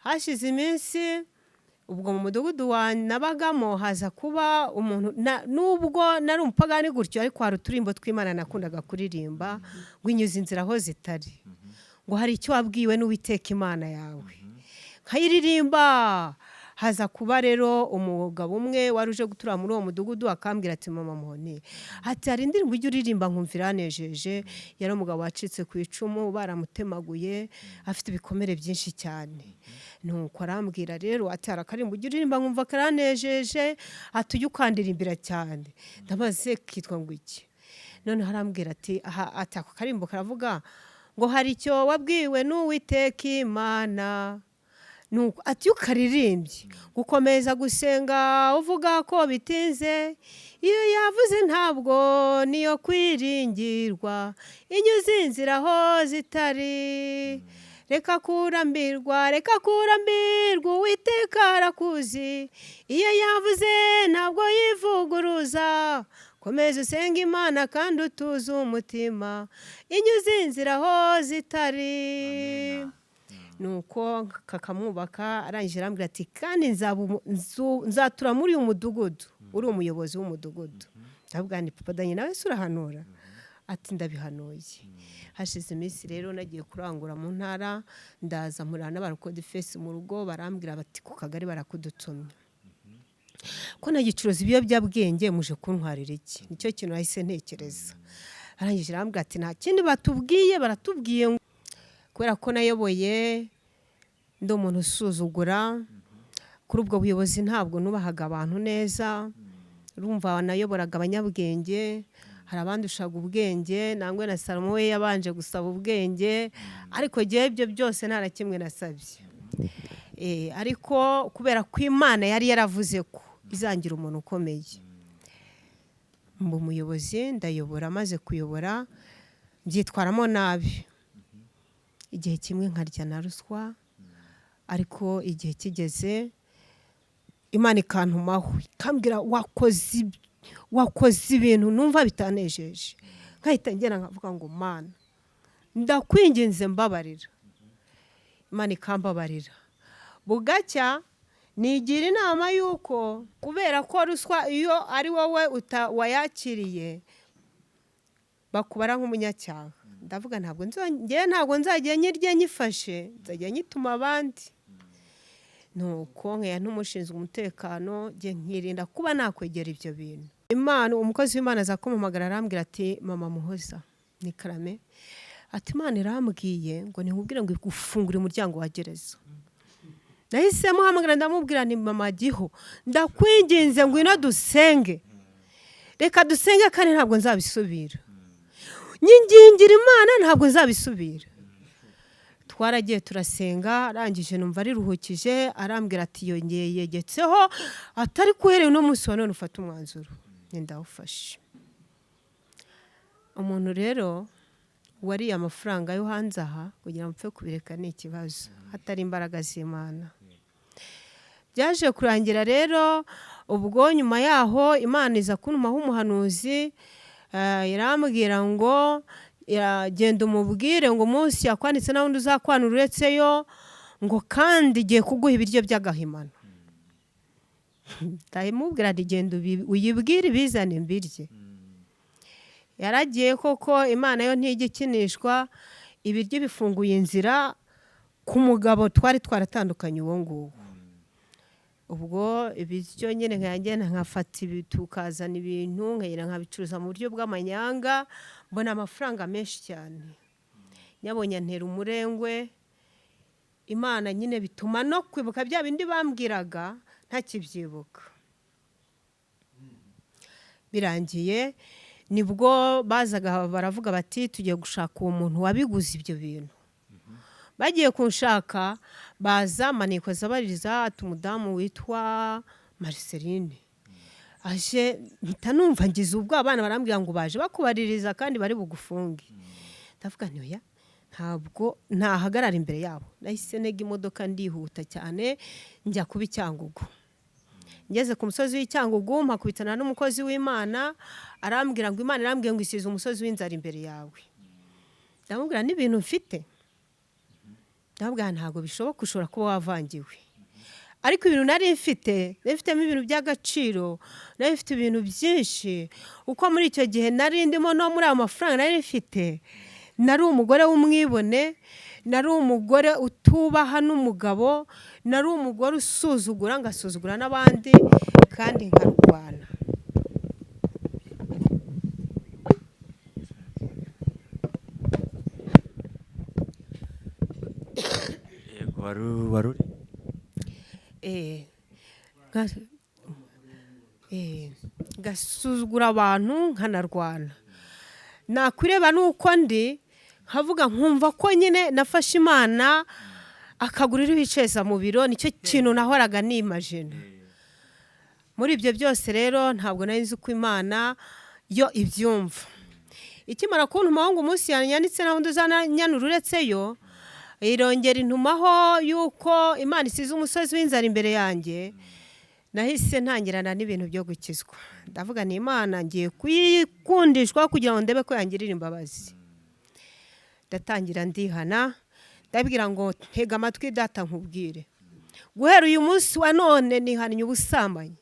Hashize iminsi, ubwo mu mudugudu wa nabagamo haza kuba umuntu nubwo nari umupagani gutyo, ariko hari uturimbo tw'Imana nakundaga kuririmba, ngo inyuze inzira aho zitari, ngo hari icyo wabwiwe n'Uwiteka Imana yawe, nkayiririmba. Haza kuba rero umugabo umwe wari uje gutura muri uwo mudugudu, akambwira ati: "Mama Muhoni," ati, "hari indirimbo ujya uririmba nkumva iranejeje." Yari umugabo wacitse ku icumu, baramutemaguye, afite ibikomere byinshi cyane. Nuko arambwira rero ati: "Hari akarimbo ujya uririmba nkumva karanejeje," ati, "ujye ukandirimbira cyane." Ndabaze: "Kitwa ngo iki?" Noneho arambwira ati: "Aha," ati, "ako karimbo karavuga ngo hari icyo wabwiwe n'Uwiteka Imana." Nuko ati: "Iyo ukaririmbye gukomeza gusenga uvuga ko bitinze, iyo yavuze ntabwo niyo kwiringirwa, inyuze inzira aho zitari. Reka kurambirwa, reka kurambirwa, Uwiteka arakuzi. Iyo yavuze ntabwo yivuguruza. Komeza usenge Imana kandi utuze umutima, inyuze inzira aho zitari." Nuko kakamwubaka. Arangije arambwira ati: "Kandi nzatura muri uyu mudugudu, uri umuyobozi w'umudugudu." Ndavuga nti: "Papa Daniel nawe se urahanura?" Ati: "Ndabihanuye." Hashize iminsi rero, nagiye kurangura mu ntara, ndaza mpurira n'abarokodifesi mu rugo, barambwira bati: "Ku kagari barakudutumye." Ko nagicuruza ibiyobyabwenge, muje kuntwarira iki? Nicyo kintu nahise ntekereza. Arangije arambwira ati: "Nta kindi batubwiye, baratubwiye ngo kubera ko nayoboye ndi umuntu usuzugura kuri ubwo buyobozi, ntabwo nubahaga abantu neza." Urumva nayoboraga abanyabwenge, hari abandushaga ubwenge, nangwe na Salomo we yabanje gusaba ubwenge, ariko jyewe ibyo byose nta na kimwe nasabye. Ariko kubera ko Imana yari yaravuze ko izangira umuntu ukomeye, mba umuyobozi, ndayobora. Maze kuyobora mbyitwaramo nabi, igihe kimwe nkarya na ruswa. Ariko igihe kigeze, Imana ikantumaho ikambwira wakoze. Wakoze ibintu numva bitanejeje, nkahita ngera nkavuga ngo: "Mana, ndakwinginze, mbabarira." Imana ikambabarira. Bugacya nigira inama y'uko kubera ko ruswa iyo ari wowe wayakiriye bakubara nk'umunyacyaha. Ndavuga ntabwo ngewe, ntabwo nzajya nyirya nyifashe, nzajya nyituma abandi. Nuko nkeya n'umushinzwe umutekano, njye nkirinda kuba nakwegera ibyo bintu. Imana, umukozi w'Imana aza kumpamagara, arambwira ati: "Mama Muhoza, ni karame." Ati: "Imana irambwiye ngo ntikubwire ngo igufungure umuryango wa gereza." Nahise muhamagara, ndamubwira nti: "Mama Giho, ndakwinginze, ngwino dusenge, reka dusenge kandi ntabwo nzabisubira, nyingingira Imana, ntabwo nzabisubira." Twaragiye turasenga, arangije numva ariruhukije, arambwira ati yongeye yegetseho atari kuhereye uno munsi wa none ufate umwanzuro. Ndawufashe. Umuntu rero wariye amafaranga yo hanze aha, kugira ngo mpfe kubireka ni ikibazo hatari imbaraga z'Imana. Byaje kurangira rero ubwo nyuma yaho Imana iza kuntumaho umuhanuzi, irambwira ngo: "Genda umubwire ngo umunsi yakwanditse nta wundi uzakwanura uretseyo, ngo kandi igiye kuguha ibiryo by'agahimano." Ndamubwira nti: "Genda uyibwire ibizane mbirye." Yaragiye koko. Imana yo ntijya ikinishwa. Ibiryo bifunguye inzira ku mugabo twari twaratandukanye uwo nguwo. Ubwo ibiryo nyine nkagenda nkafata ibi, tukazana ibintu, nkagenda nkabicuruza mu buryo bw'amanyanga, mbona amafaranga menshi cyane. Nyabonye antera umurengwe. Imana nyine bituma no kwibuka bya bindi bambwiraga ntakibyibuka. Birangiye nibwo bazaga baravuga bati: "Tugiye gushaka uwo muntu wabiguze ibyo bintu." Bagiye kunshaka, baza manikoza baririza ati: "Umudamu witwa Marceline aje." Mpita numva ngize ubwo abana barambwira ngo baje bakubaririza kandi bari bugufunge. Ndavuga nti: "Oya, ntabwo ntahagarara imbere yabo." Nahise ntega imodoka, ndihuta cyane, njya kuba i Cyangugu. Ngeze ku musozi w'Icyangugu mpakubitana n'umukozi w'Imana, arambwira ngo: "Imana irambwiye ngo isize umusozi w'inzara imbere yawe." Ndamubwira n'ibintu mfite, ndamubwira ntabwo bishoboka, ushobora kuba wavangiwe. Ariko ibintu nari mfite, nari mfitemo ibintu by'agaciro, nari mfite ibintu byinshi, uko muri icyo gihe nari ndimo no muri ayo mafaranga nari mfite, nari umugore w'umwibone, nari umugore utubaha n'umugabo, nari umugore usuzugura, ngasuzugura n'abandi kandi nkarwana. Yego, wari uri Ngasuzugura abantu, nkanarwana. Nakwireba nuko ndi, nkavuga nkumva ko nyine nafashe Imana akagurira ibiceza mu biro, nicyo kintu nahoraga nimajina. Muri ibyo byose rero ntabwo nari nzi uko Imana yo ibyumva. Ikimara kuntumaho ngo umunsi yanyanditse nta wundi uzanyanura uretseyo, irongera intumaho yuko Imana isize umusozi w'inzara imbere yanjye. Nahise ntangirana n'ibintu byo gukizwa. Ndavuga ni Imana ngiye kuyikundishwa kugira ngo ndebe ko yangirira imbabazi. Ndatangira ndihana, ndabwira ngo: "Ntega amatwi Data nkubwire, guhera uyu munsi wa none nihannye ubusambanyi,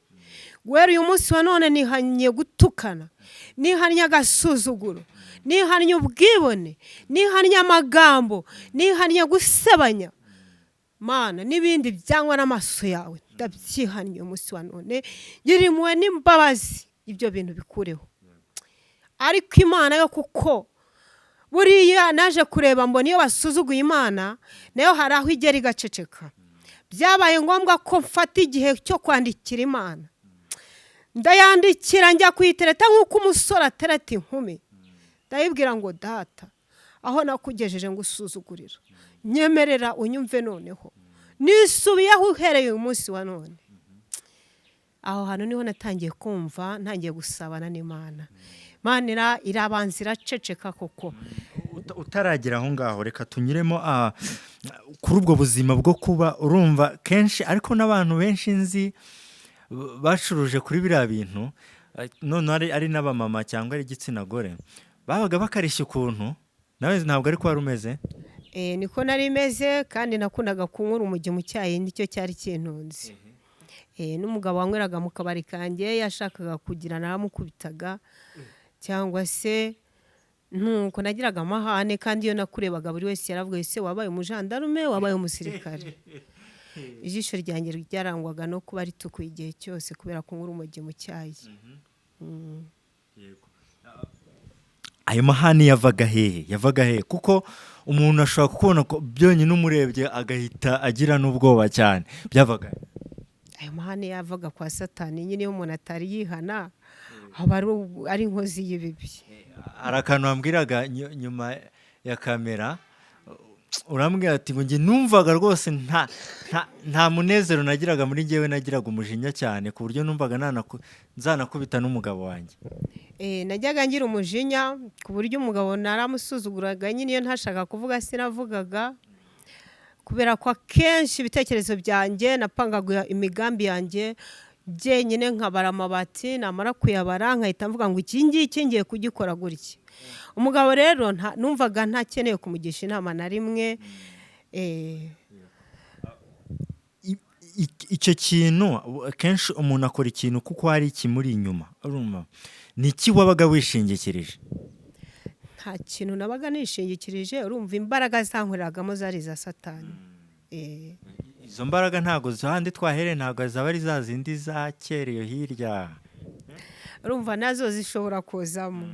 guhera uyu munsi wa none nihannye gutukana, nihannye agasuzuguro, nihannye ubwibone, nihannye amagambo, nihannye gusebanya Mana n'ibindi byangwa n'amaso yawe, ndabyihannye uyu munsi wa none, ngira impuhwe n'imbabazi, ibyo bintu bikureho." Ariko Imana yo, kuko buriya naje kureba mbona iyo basuzuguye Imana nayo hari aho igera igaceceka. Byabaye ngombwa ko mfata igihe cyo kwandikira Imana. Ndayandikira, njya kuyitereta nk'uko umusore atereta inkumi. Ndayibwira ngo: "Data, aho nakugejeje ngo usuzugurira, nyemerera unyumve noneho, nisubiyeho uhereye uyu munsi wa none." Aho hantu niho natangiye kumva ntangiye gusabana n'Imana. Imana irabanza iraceceka koko. Utaragera aho ngaho, reka tunyuremo kuri ubwo buzima bwo kuba urumva kenshi, ariko n'abantu benshi nzi bacuruje kuri biriya bintu. Noneho ari n'abamama cyangwa ari igitsina gore, babaga bakarishya ukuntu. Nawe ntabwo ariko wari umeze? Niko nari meze, kandi nakundaga kunywa urumogi mu cyayi, nicyo cyari kintunze. N'umugabo wanyweraga mu kabari kanjye yashakaga kugira naramukubitaga, cyangwa se nuko nagiraga amahane. Kandi iyo nakurebaga, buri wese yaravuga: "Ese wabaye umujandarume, wabaye umusirikare?" Ijisho ryanjye ryarangwaga no kuba ritukuye igihe cyose kubera kunywa urumogi mu cyayi. Ayo mahane yavaga hehe? Yavaga hehe? Kuko umuntu ashobora kukubona ko byonyine umurebye agahita agira n'ubwoba cyane. Byavaga he? Ayo mahane yavaga kwa Satani nyine. Iyo umuntu atari yihana aba ari inkozi y'ibibi. Hari akantu wambwiraga nyuma ya kamera, urambwira ati ngo njye numvaga rwose nta munezero nagiraga muri njyewe, nagiraga umujinya cyane ku buryo numvaga nzanakubita n'umugabo wanjye. Najyaga ngira umujinya ku buryo umugabo naramusuzuguraga nyine. Iyo ntashaka kuvuga sinavugaga, kubera ko akenshi ibitekerezo byanjye napangaga imigambi yanjye jyenyine, nkabara amabati, namara kuyabara nkahita mvuga ngo iki ngiki ngiye kugikora gutya. Umugabo rero numvaga ntakeneye kumugisha inama na rimwe. Icyo kintu, akenshi umuntu akora ikintu kuko hari ikimuri inyuma. Urumva, ni iki wabaga wishingikirije? Nta kintu nabaga nishingikirije. Urumva, imbaraga zankoreragamo zari iza Satani. Izo mbaraga ntabwo zahandi twahereye, ntabwo zaba ari za zindi za kera iyo hirya? Urumva, nazo zishobora kuzamo.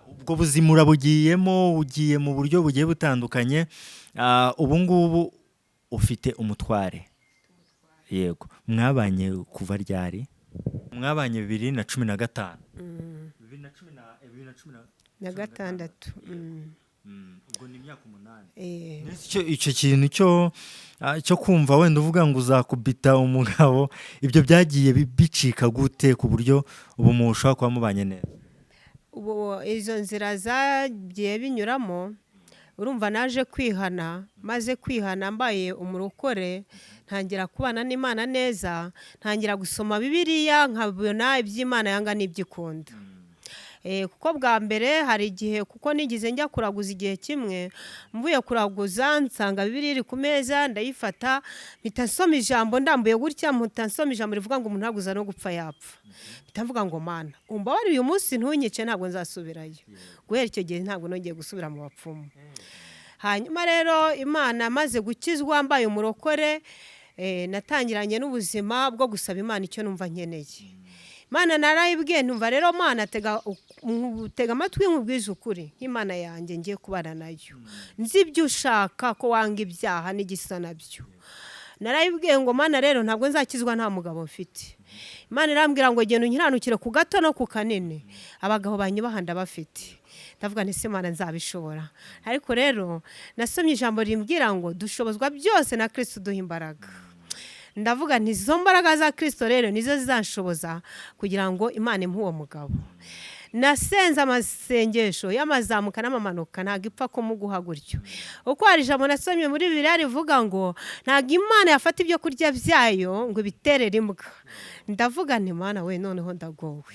Ubwo buzima urabugiyemo, ugiye mu buryo bugiye butandukanye. Ubu ngubu ufite umutware? Yego. Mwabanye kuva ryari? Mwabanye 2015? Bibiri na cumi na Na gatandatu. Ubwo ni imyaka 8. Eh. Icyo kintu cyo kumva wenda uvuga ngo uzakubita umugabo, ibyo byagiye bicika gute ku buryo ubu mushobora kuba mubanye neza? Ubu izo nzira zagiye binyuramo, urumva, naje kwihana. Maze kwihana mbaye umurokore, ntangira kubana n'Imana neza, ntangira gusoma Bibiliya, nkabona iby'Imana yanga n'ibyo ikunda. Kuko bwa mbere hari igihe, kuko nigeze njya kuraguza igihe kimwe, mvuye kuraguza nsanga Bibiliya iri ku meza, ndayifata, mpita nsoma ijambo ndambuye gutya, mpita nsoma ijambo rivuga ngo umuntu ntaguza no gupfa yapfa. Mpita mvuga ngo: "Mana, umbabarire uyu munsi ntunyice, ntabwo nzasubirayo." Guhera icyo gihe ntabwo nongeye gusubira mu bapfumu. Hanyuma rero Imana, maze gukizwa mbaye umurokore, natangiranye n'ubuzima bwo gusaba Imana icyo numva nkeneye. Imana narayibwiye, ntumva rero: "Mana, tega amatwi nkubwize ukuri, nk'Imana yanjye ngiye kubana nayo, nzi ibyo ushaka, ko wanga ibyaha n'igisa nabyo." Narayibwiye ngo: "Mana rero, ntabwo nzakizwa nta mugabo mfite." Imana irambwira ngo: "Genda unkiranukire ku gato no ku kanini, abagabo banyubaha ndabafite." Ndavuga nti: "Se Mana, nzabishobora?" Ariko rero nasomye ijambo rimbwira ngo dushobozwa byose na Kirisito uduha imbaraga. Ndavuga nti: "Izo mbaraga za Kirisito rero nizo zizanshoboza kugira ngo Imana impe uwo mugabo." Nasenze amasengesho y'amazamuka n'amamanuka. Ntabwo ipfa kumuguha gutyo, kuko hari ijambo nasomye muri Bibiliya rivuga ngo ntabwo Imana yafata ibyo kurya byayo ngo ibiterere imbwa. Ndavuga nti: "Mana we, noneho ndagowe."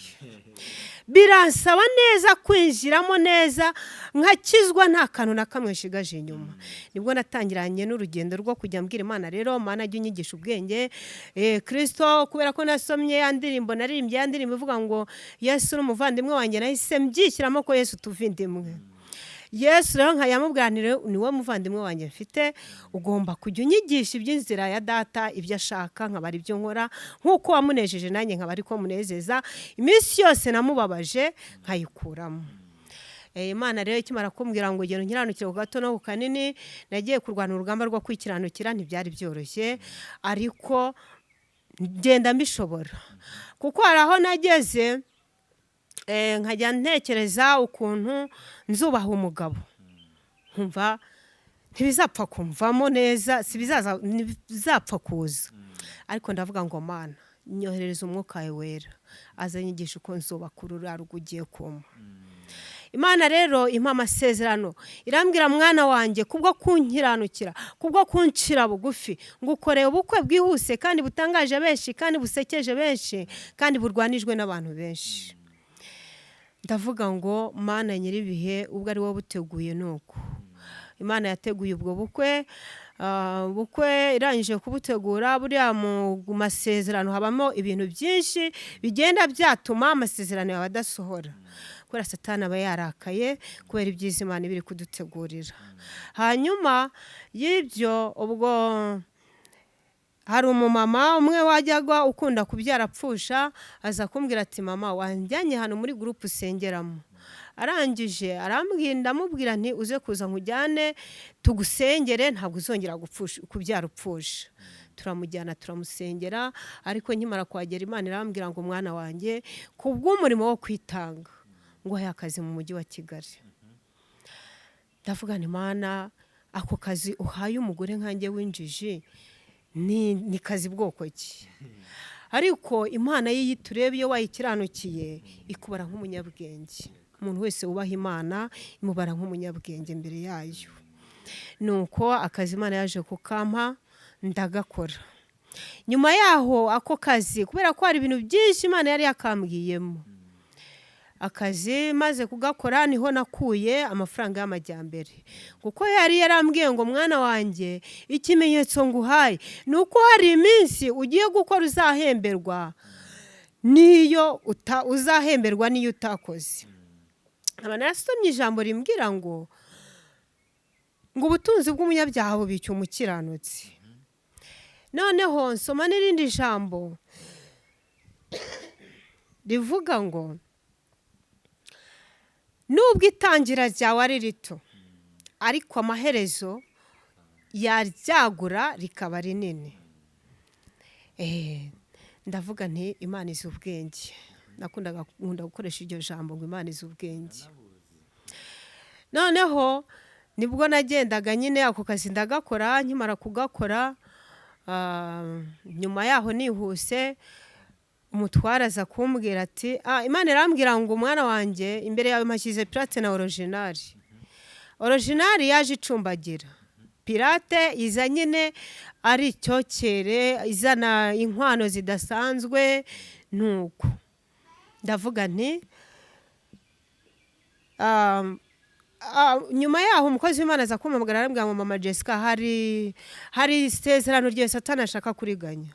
Biransaba neza kwinjiramo neza, nkakizwa nta kantu na kamwe nshigaje inyuma. Nibwo natangiranye n'urugendo rwo kujya mbwira Imana: "Rero Mana, jya unyigisha ubwenge, Kirisito." Kubera ko nasomye ya ndirimbo, naririmbye ya ndirimbo ivuga ngo Yesu ni umuvandimwe wanjye, nahise mbyishyiramo ko Yesu tuva inda imwe. Yesu rero nkayamubwira nti: "Ni wowe muvandimwe wanjye mfite, ugomba kujya unyigisha iby'inzira ya data, ibyo ashaka nkaba ari byo nkora, nk'uko wamunejeje nanjye nkaba ariko munezeza, iminsi yose namubabaje nkayikuramo." Imana rero ikimara kumbwira ngo genda unkiranukire ku gato no ku kanini, nagiye kurwana urugamba rwo kwikiranukira. Ntibyari byoroshye, ariko ngenda mbishobora, kuko hari aho nageze nkajya ntekereza ukuntu nzubaha umugabo, nkumva ntibizapfa kumvamo neza, si bizaza, ntibizapfa kuza. Ariko ndavuga ngo: "Mana, nyoherereza umwuka wawe wera azanyigisha uko nzubaka ururaro ugiye kumpa." Imana rero impa amasezerano, irambwira: "Mwana wanjye, kubwo kunkiranukira, kubwo kuncira bugufi, ngukoreye ubukwe bwihuse kandi butangaje benshi, kandi busekeje benshi, kandi burwanijwe n'abantu benshi." Ndavuga ngo: "Mana nyir'ibihe, ubwo ari wowe buteguye." Nuko Imana yateguye ubwo bukwe. Ubukwe irangije kubutegura, buriya mu masezerano habamo ibintu byinshi bigenda byatuma amasezerano yawe adasohora, kubera Satani aba yarakaye kubera ibyiza Imana iba iri kudutegurira. Hanyuma y'ibyo, ubwo hari umumama umwe wajyaga ukunda kubyara apfusha, aza kumbwira ati: "Mama, wanjyanye hano muri groupe usengeramo?" Arangije arambwira, ndamubwira nti: "Uze kuza nkujyane tugusengere, ntabwo uzongera kubyara upfusha." Turamujyana, turamusengera. Ariko nkimara kuhagera, Imana irambwira ngo: "Mwana wanjye, ku bw'umurimo wo kwitanga, nguhaye akazi mu mujyi wa Kigali." Ndavuga nti: "Mana, ako kazi uhaye umugore nkanjye w'injiji ni kazi bwoko ki?" Ariko Imana yo iyo tureba, iyo wayikiranukiye ikubara nk'umunyabwenge. Umuntu wese wubaha Imana imubara nk'umunyabwenge imbere yayo. Nuko akazi Imana yaje kukampa, ndagakora. Nyuma yaho ako kazi, kubera ko hari ibintu byinshi Imana yari yakambwiyemo, akazi maze kugakora niho nakuye amafaranga y'amajyambere, kuko yari yarambwiye ngo: "Mwana wanjye, ikimenyetso nguhaye ni uko hari iminsi ugiye gukora uzahemberwa n'iyo uzahemberwa n'iyo utakoze." Nkaba narasomye ijambo rimbwira ngo ubutunzi bw'umunyabyaha bubika umukiranutsi. Noneho nsoma n'irindi jambo rivuga ngo nubwo itangira ryawe ari rito, ariko amaherezo yaryagura rikaba rinini. Ndavuga nti: "Imana izi ubwenge." Nakundaga, nkunda gukoresha iryo jambo ngo Imana izi ubwenge. Noneho nibwo nagendaga nyine, ako kazi ndagakora. Nkimara kugakora, nyuma yaho nihuse, umutware aza kumbwira ati: "Imana irambwira ngo: 'Umwana wanjye, imbere yawe mpashyize pirate na original.' Original yaje icumbagira, pirate iza nyine ari icyokere, izana inkwano zidasanzwe." Nuko ndavuga nti nyuma yaho umukozi w'Imana aza kumpamagara, arambwira ngo: "Mama Jessica, hari isezerano rya Satani ashaka kuriganya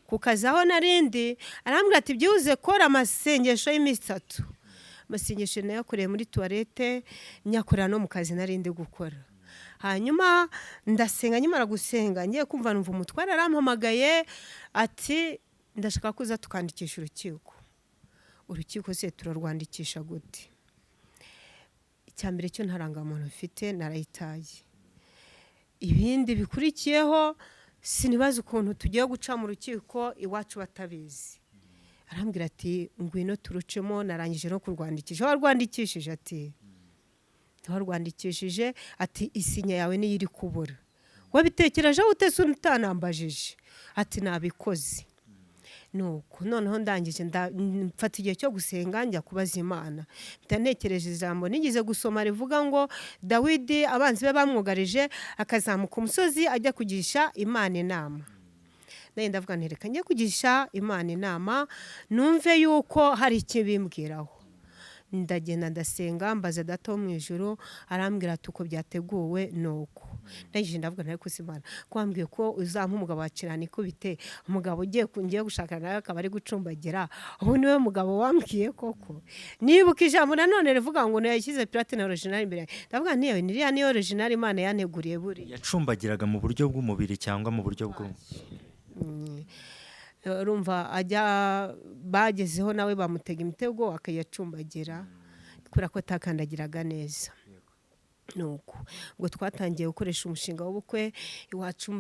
ku kazi aho narindi." Arambwira ati: "Byibuze kora amasengesho y'iminsi 3." Amasengesho nayakoreye muri toilette, nyakorera no mu kazi narindi gukora. Hanyuma ndasenga. Nkimara gusenga, ngiye kumva numva umutware arampamagaye ati: "Ndashaka ko uza tukandikisha urukiko." Urukiko se turarwandikisha gute? Icya mbere cyo ntarangamuntu mfite, narayitaye. Ibindi bikurikiyeho, sinibaza ukuntu tugiye guca mu rukiko iwacu batabizi. Arambwira ati: "Ngwino turucemo, narangije no kurwandikisha." "Warwandikishije?" Ati: "Ntiwarwandikishije." Ati: "Isinya yawe niyo iri kubura." "Wabitekerejeho ute se utanambajije?" Ati: "Nabikoze." Nuko noneho ndangije mfata igihe cyo gusenga, njya kubaza Imana. Mpita ntekereje ijambo nigeze gusoma rivuga ngo Dawidi abanzi be bamwugarije, akazamuka umusozi ajya kugisha Imana inama. Nanjye ndavuga nti: "Reka njye kugisha Imana inama, numve yuko hari icyo bimbwiraho." Ndagenda, ndasenga, mbaza Data wo mu ijuru, arambwira ati: "Uko byateguwe ni uko." Ndangije ndavuga nti: "Ariko se Imana, ko wambwiye ko uzampa umugabo wa kirana ikubite, umugabo ngiye gushakana nawe akaba ari gucumbagira, ubu niwe mugabo wambwiye koko?" Nibuka ijambo nanone rivuga ngo yashyize pirate na original imbere yanjye. Ndavuga nti: "Niriya niyo original Imana yanteguriye buriya." Yacumbagiraga mu buryo bw'umubiri cyangwa mu buryo bwo Urumva ajya bagezeho nawe bamutega imitego akayacumbagira, kubera ko atakandagiraga neza. Nuko ubwo twatangiye gukoresha umushinga w'ubukwe iwacu,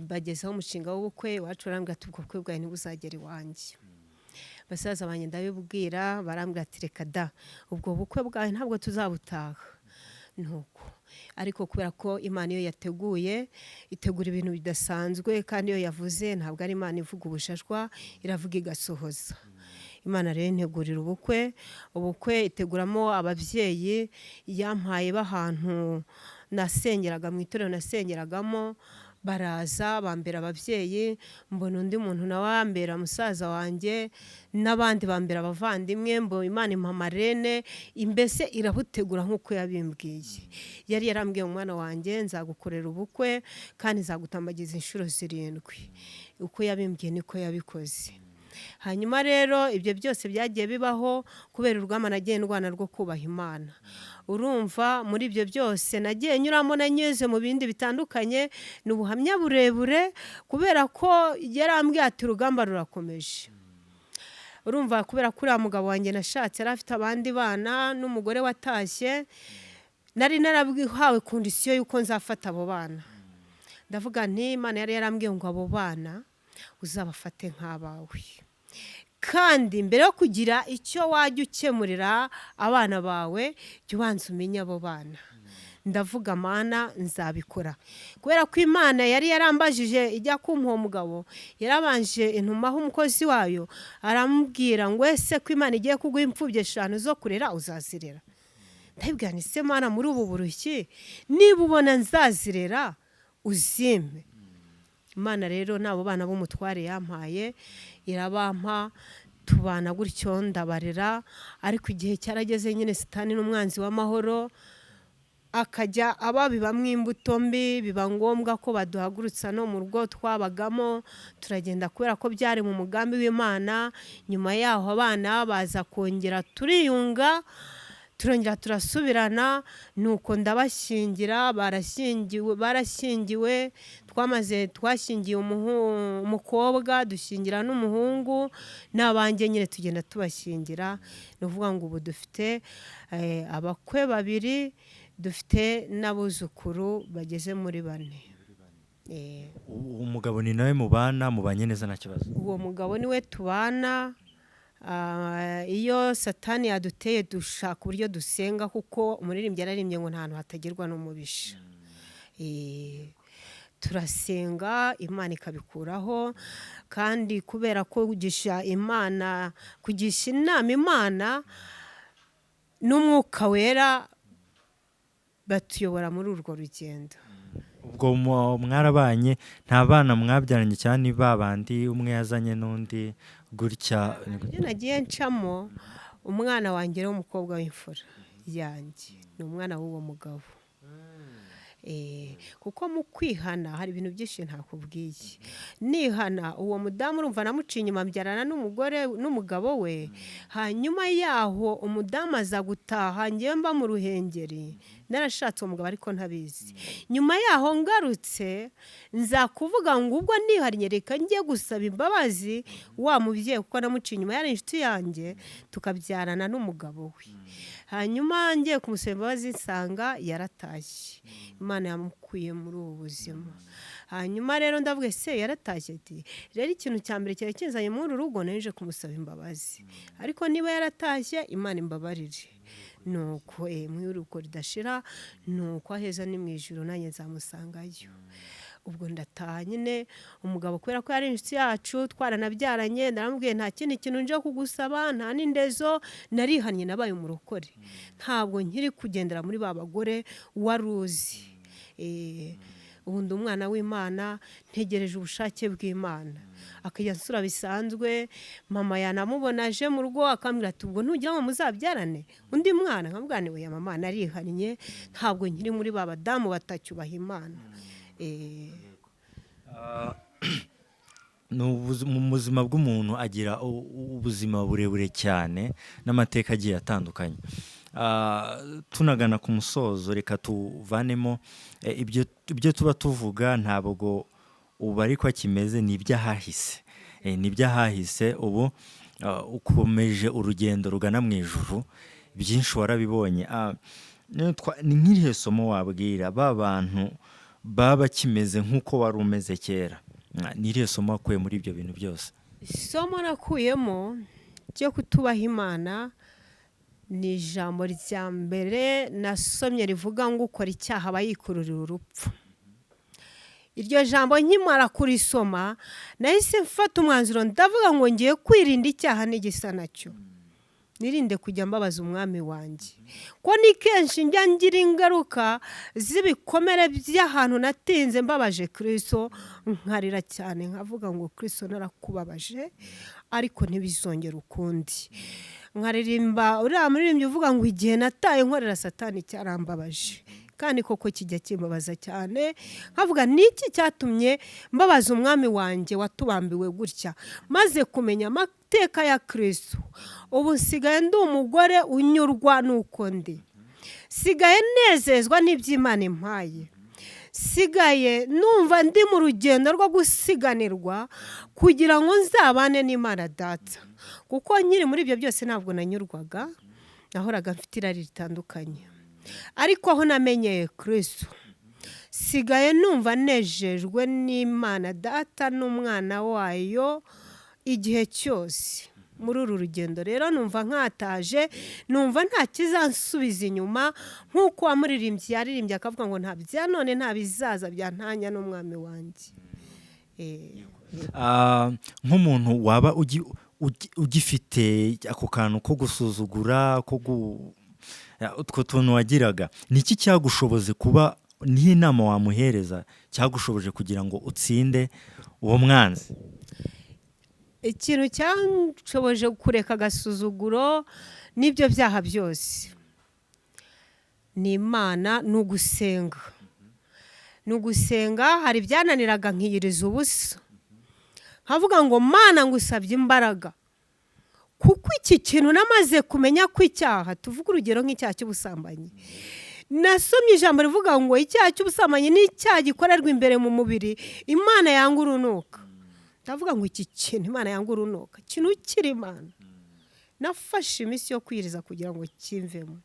bagezeho umushinga w'ubukwe iwacu, barambwira ati: "Ubwo bukwe bwawe ntibuzagera iwanjye." Basaza banjye ndabibwira, barambwira ati: "Reka da, ubwo bukwe bwawe ntabwo tuzabutaha." Nuko ariko kubera ko Imana iyo yateguye itegura ibintu bidasanzwe, kandi iyo yavuze ntabwo ari Imana ivuga ubushashwa, iravuga igasohoza. Imana rero integurira ubukwe, ubukwe iteguramo ababyeyi, yampaye b'ahantu nasengeraga mu itorero nasengeragamo, baraza bambera ababyeyi, mbona undi muntu nawe ambera musaza wanjye, n'abandi bambera abavandimwe, mbona Imana impa marene, mbese irabutegura nk'uko yabimbwiye. Yari yarambwiye: "Umwana wanjye, nzagukorera ubukwe kandi nzagutambagiza inshuro 7." Uko yabimbwiye niko yabikoze. Hanyuma rero ibyo byose byagiye bibaho kubera urugamba nagiye ndwana rwo kubaha Imana. Urumva, muri ibyo byose nagiye nyuramo, nanyuze mu bindi bitandukanye, ni ubuhamya burebure, kubera ko yarambwiye ati: "Urugamba rurakomeje." Urumva, kubera ko uriya mugabo wanjye nashatse yari afite abandi bana n'umugore watashye, nari narabihawe condition y'uko nzafata abo bana. Ndavuga nti: "Imana yari yarambwiye ngo abo bana uzabafate nk'abawe, kandi mbere yo kugira icyo wajya ukemurira abana bawe, jya ubanza umenye abo bana." Ndavuga: "Mana, nzabikora," kubera ko Imana yari yarambajije ijya kumpa uwo mugabo, yarabanje intumaho umukozi wayo, aramubwira ngo: "Ese ko Imana igiye kuguha imfubyi 5 zo kurera, uzazirera?" Ndabibwira nti: "Se Mana, muri ubu burushyi, niba ubona nzazirera, uzimpe." Imana rero n'abo bana b'umutware yampaye irabampa, tubana gutyo, ndabarera. Ariko igihe cyarageze nyine, Sitani n'umwanzi w'amahoro, akajya ababibamo imbuto mbi, biba ngombwa ko baduhagurutsa no mu rugo twabagamo, turagenda, kubera ko byari mu mugambi w'Imana. Nyuma yaho abana baza kongera turiyunga, turongera turasubirana, nuko ndabashyingira, barashyingiwe, barashyingiwe. Twamaze, twashyingiye umukobwa, dushyingira n'umuhungu, n'abanjye nyine tugenda tubashyingira. Ni ukuvuga ngo ubu dufite abakwe babiri, dufite n'abuzukuru bageze muri 4. Uwo mugabo ni nawe mubana, mubanye neza, nta kibazo? Uwo mugabo niwe tubana. Iyo Satani yaduteye, dushaka uburyo dusenga, kuko umuririmbyi yararimbye ngo nta hantu hatagerwa n'umubisha. Turasenga, Imana ikabikuraho. Kandi kubera ko kugisha Imana, kugisha inama Imana n'Umwuka Wera batuyobora muri urwo rugendo. Ubwo mwarabanye, nta bana mwabyaranye, cyane ba bandi umwe yazanye n'undi gutya? Ibyo nagiye ncamo, umwana wanjye w'umukobwa w'imfura yanjye ni umwana w'uwo mugabo. Kuko mu kwihana hari ibintu byinshi ntakubwiye. Nihana, uwo mudamu, urumva, namuciye inyuma mbyarana n'umugore n'umugabo we. Hanyuma yaho umudamu aza gutaha, ngewe mba mu Ruhengeri, narashatse uwo mugabo ariko ntabizi. Nyuma yaho ngarutse, nza kuvuga ngo ubwo nihariye, reka njye gusaba imbabazi wa mubyeyi, kuko namuciye inyuma yari inshuti yanjye, tukabyarana n'umugabo we. Hanyuma ngiye kumusaba imbabazi, nsanga yaratashye, Imana yamukuye muri ubu buzima. Hanyuma rero ndavuga: "Ese yaratashye?" Ati: "Rero ikintu cya mbere cyari kinzanye muri uru rugo, naje kumusaba imbabazi, ariko niba yaratashye, Imana imbabarire." Nuko mu iruhuko ridashira, nuko aheza ni mu ijuru, nanjye nzamusangayo. Ubwo ndataha nyine. Umugabo, kubera ko yari inshuti yacu, twaranabyaranye, naramubwiye: "Nta kindi kintu nje kugusaba, nta n'indezo, narihannye, nabaye umurokore, ntabwo nkiri kugendera muri ba bagore wari uzi. Ubu ndi umwana w'Imana, ntegereje ubushake bw'Imana." Akajya ansura bisanzwe. Mama yanamubona aje mu rugo, akambwira ati: "Ubwo ntugira ngo muzabyarane undi mwana?" Nkamubwira nti: "Oya mama, narihannye, ntabwo nkiri muri ba badamu batacyubaha Imana." Mu buzima bw'umuntu agira ubuzima burebure cyane n'amateka agiye atandukanye. Tunagana ku musozo, reka tuvanemo ibyo tuba tuvuga, ntabwo ubu ariko kimeze, ni iby'ahahise. Ni iby'ahahise. Ubu ukomeje urugendo rugana mu ijuru, byinshi warabibonye. Ni nk'irihe somo wabwira ba bantu baba bakimeze nk'uko wari umeze kera? Ni irihe somo wakuye muri ibyo bintu byose? Isomo nakuyemo ryo kutubaha Imana ni ijambo rya mbere nasomye rivuga ngo ukora icyaha aba yikururira urupfu. Iryo jambo nkimara kurisoma, nahise mfata umwanzuro, ndavuga ngo ngiye kwirinda icyaha n'igisa nacyo, nirinde kujya mbabaza umwami wanjye, ko ni kenshi njya ngira ingaruka z'ibikomere by'ahantu natinze mbabaje Kirisito, nkarira cyane, nkavuga ngo: "Kirisito, narakubabaje, ariko ntibizongere ukundi." Nkaririmba uriya muririmbyi uvuga ngo: "Igihe nataye nkorera Satani cyarambabaje." Kandi koko kijya kimbabaza cyane, nkavuga: "Niki cyatumye mbabaza umwami wanjye watubambiwe gutya?" Maze kumenya amateka ya Kirisito, ubu nsigaye ndi umugore unyurwa n'uko ndi, sigaye nezezwa n'iby'Imana impaye, sigaye numva ndi mu rugendo rwo gusiganirwa kugira ngo nzabane n'Imana Data, kuko nkiri muri ibyo byose ntabwo nanyurwaga, nahoraga mfite irari ritandukanye. Ariko aho namenyeye Kirisito, sigaye numva nejejwe n'Imana Data n'umwana wayo igihe cyose. Muri uru rugendo rero numva nkataje, numva nta kizansubiza inyuma, nk'uko uwamuririmbyi yaririmbye akavuga ngo: "Nta bya none, nta bizaza byantanya n'umwami wanjye." Nk'umuntu waba ugifite ako kantu ko gusuzugura, ko utwo tuntu wagiraga, ni iki cyagushoboze kuba, niyo inama wamuhereza cyagushoboje kugira ngo utsinde uwo mwanzi? Ikintu cyanshoboje kureka agasuzuguro n'ibyo byaha byose ni Imana, ni ugusenga, ni ugusenga. Hari ibyananiraga nkiyiriza ubusa, nkavuga ngo: "Mana, ngusabye imbaraga," kuko iki kintu namaze kumenya ko icyaha, tuvuge urugero nk'icyaha cy'ubusambanyi, nasomye ijambo rivuga ngo icyaha cy'ubusambanyi ni icyaha gikorerwa imbere mu mubiri, Imana yanga urunuka. Ndavuga ngo iki kintu Imana yanga urunuka, ikintu kiri Imana. Nafashe iminsi yo kwiriza kugira ngo kimvemo,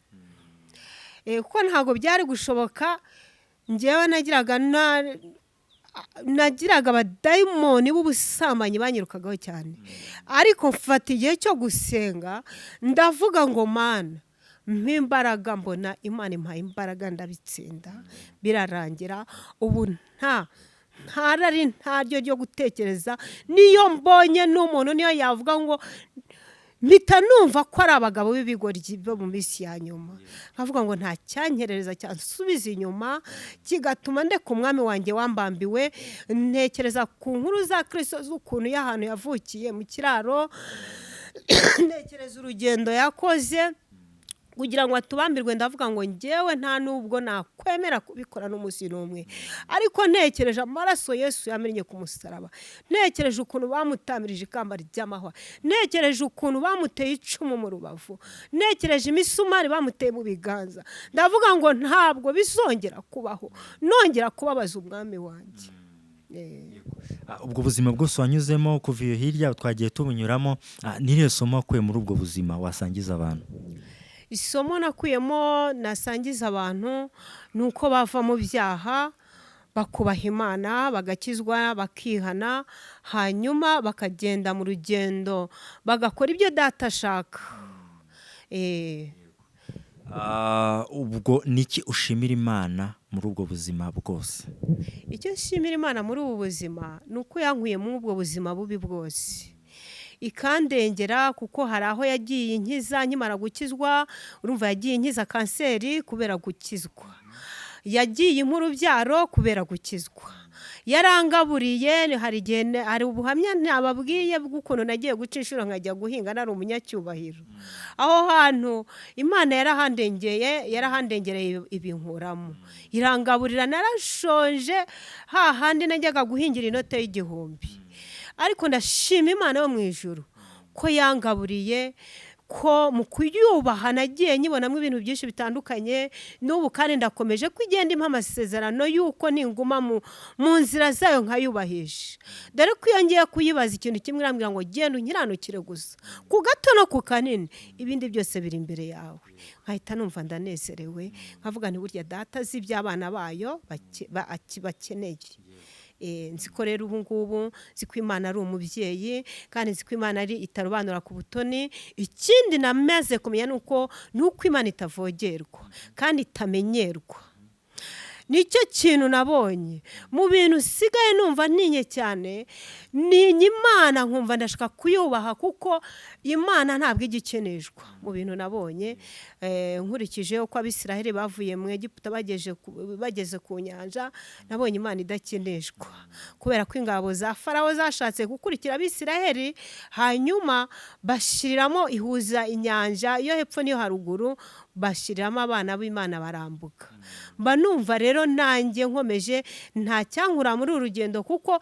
kuko ntabwo byari gushoboka. Ngewe nagiraga abadayimoni b'ubusambanyi banyirukagaho cyane, ariko mfata igihe cyo gusenga, ndavuga ngo: "Mana, mpa imbaraga." Mbona Imana impaye imbaraga, ndabitsinda, birarangira. Ubu nta rari ntaryo ryo gutekereza. Niyo mbonye n'umuntu, niyo yavuga ngo, mpita numva ko ari abagabo b'ibigoryi bo mu minsi ya nyuma, nkavuga ngo nta cyankerereza cyansubiza inyuma kigatuma ndeka umwami wanjye wambambiwe. Ntekereza ku nkuru za Kirisito z'ukuntu y'ahantu yavukiye mu kiraro, ntekereza urugendo yakoze kugira ngo atubambirwe, ndavuga ngo ngewe nta nubwo nakwemera kubikora n'umunsi n'umwe. Ariko ntekereje amaraso Yesu yamennye ku musaraba, ntekereje ukuntu bamutamirije ikamba ry'amahwa, ntekereje ukuntu bamuteye icumu mu rubavu, ntekereje imisumari bamuteye mu biganza, ndavuga ngo ntabwo bizongera kubaho nongera kubabaza umwami wanjye. Ubwo buzima bwose wanyuzemo kuva iyo hirya twagiye tubunyuramo, n'irihe somo wakuye muri ubwo buzima wasangiza abantu? Isomo nakuyemo nasangiza abantu ni uko bava mu byaha, bakubaha Imana, bagakizwa, bakihana, hanyuma bakagenda mu rugendo, bagakora ibyo Data ashaka. Ubwo niki ushimira Imana muri ubwo buzima bwose? Icyo nshimira Imana muri ubu buzima ni uko yankuye muri ubwo buzima bubi bwose, ikandengera, kuko hari aho yagiye inkiza nkimara gukizwa. Urumva, yagiye inkiza kanseri kubera gukizwa, yagiye impa urubyaro kubera gukizwa, yarangaburiye. Hari igihe hari ubuhamya ntababwiye bw'ukuntu nagiye guca inshuro, nkajya guhinga nari umunyacyubahiro. Aho hantu Imana yarahandengeye, yarahandengereye, ibinkuramo, irangaburira. Narashonje hahandi najyaga guhingira inote y'igihumbi, ariko ndashima Imana yo mu ijuru ko yangaburiye, ko mu kuyubaha nagiye nyibonamo ibintu byinshi bitandukanye. N'ubu kandi ndakomeje ko igenda impa amasezerano y'uko ninguma mu nzira zayo nkayubahisha, dore ko iyo ngiye kuyibaza ikintu kimwe irambwira ngo: "Genda unkiranukire gusa ku gato no ku kanini, ibindi byose biri imbere yawe." Nkahita numva ndanezerewe, nkavuga nti burya Data azi ibyo abana bayo bakeneye. Nzi ko rero ubu ngubu nzi ko Imana ari umubyeyi, kandi nzi ko Imana ari itarobanura ku butoni. Ikindi namaze kumenya ni uko Imana itavogerwa kandi itamenyerwa. Nicyo kintu nabonye mu bintu usigaye numva ntinye cyane, ntinya Imana, nkumva ndashaka kuyubaha, kuko Imana ntabwo ijya ikeneshwa. Mu bintu nabonye, nkurikije uko Abisiraheli bavuye mu Egiputa bageze ku nyanja, nabonye Imana idakeneshwa, kubera ko ingabo za Farawo zashatse gukurikira Abisiraheli, hanyuma bashyiriramo ihuza inyanja iyo hepfo n'iyo haruguru, bashyiriramo abana b'Imana barambuka. Mba numva rero nanjye nkomeje, nta cyankura muri uru rugendo, kuko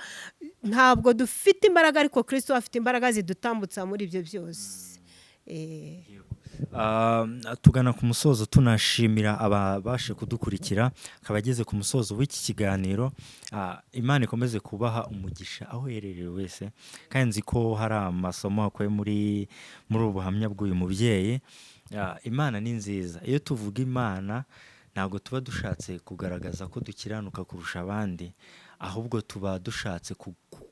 ntabwo dufite imbaraga, ariko Kirisito afite imbaraga zidutambutsa muri ibyo byose. Tugana ku musozo, tunashimira ababashe kudukurikira, akaba ageze ku musozo w'iki kiganiro. Imana ikomeze kubaha umugisha aho uherereye wese, kandi nzi ko hari amasomo akuye muri ubu buhamya bw'uyu mubyeyi. Imana ni nziza. Iyo tuvuga Imana ntabwo tuba dushatse kugaragaza ko dukiranuka kurusha abandi, ahubwo tuba dushatse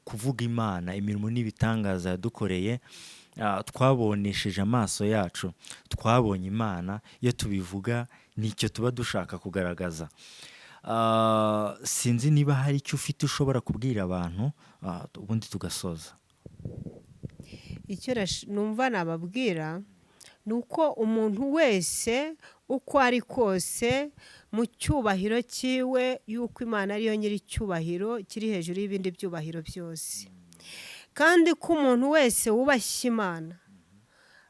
kuvuga Imana, imirimo n'ibitangaza yadukoreye. Twabonesheje amaso yacu, twabonye Imana. Iyo tubivuga nicyo tuba dushaka kugaragaza. Sinzi niba hari icyo ufite ushobora kubwira abantu, ubundi tugasoza. Icyo numva nababwira ni uko umuntu wese uko ari kose mu cyubahiro cyiwe, yuko Imana ariyo nyiri icyubahiro kiri hejuru y'ibindi byubahiro byose, kandi ko umuntu wese wubashye Imana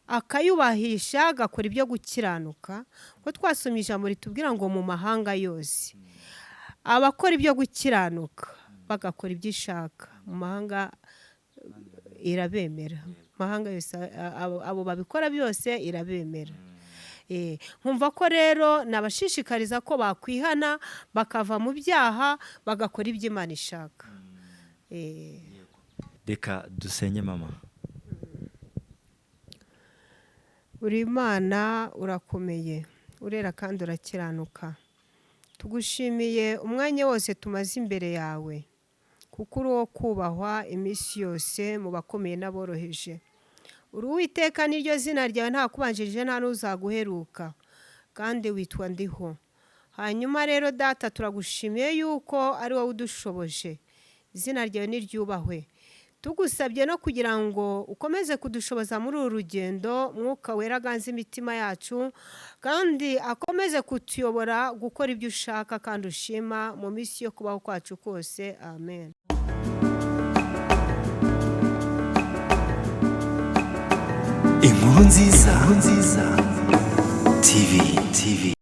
akayubahisha, agakora ibyo gukiranuka, ko twasomye ijambo ritubwira ngo mu mahanga yose abakora ibyo gukiranuka bagakora ibyo ishaka, mu mahanga irabemera, mahanga yose abo babikora byose irabemera. Nkumva ko rero nabashishikariza ko bakwihana bakava mu byaha, bagakora ibyo Imana ishaka. Reka dusenye mama. Uri Imana, urakomeye, urera kandi urakiranuka. Tugushimiye umwanya wose tumaze imbere yawe, kuko uri uwo kubahwa iminsi yose mu bakomeye n'aboroheje. Uri Uwiteka, niryo zina ryawe, nta kubanjirije nta n'uzaguheruka, kandi witwa Ndiho. Hanyuma rero Data, turagushimiye yuko ari wowe udushoboje, izina ryawe niryubahwe. Tugusabye no kugira ngo ukomeze kudushoboza muri uru rugendo, Mwuka Wera aganze imitima yacu, kandi akomeze kutuyobora gukora ibyo ushaka kandi ushima mu minsi yo kubaho kwacu kose. Amen. Inkuru nziza, Inkuru Nziza TV.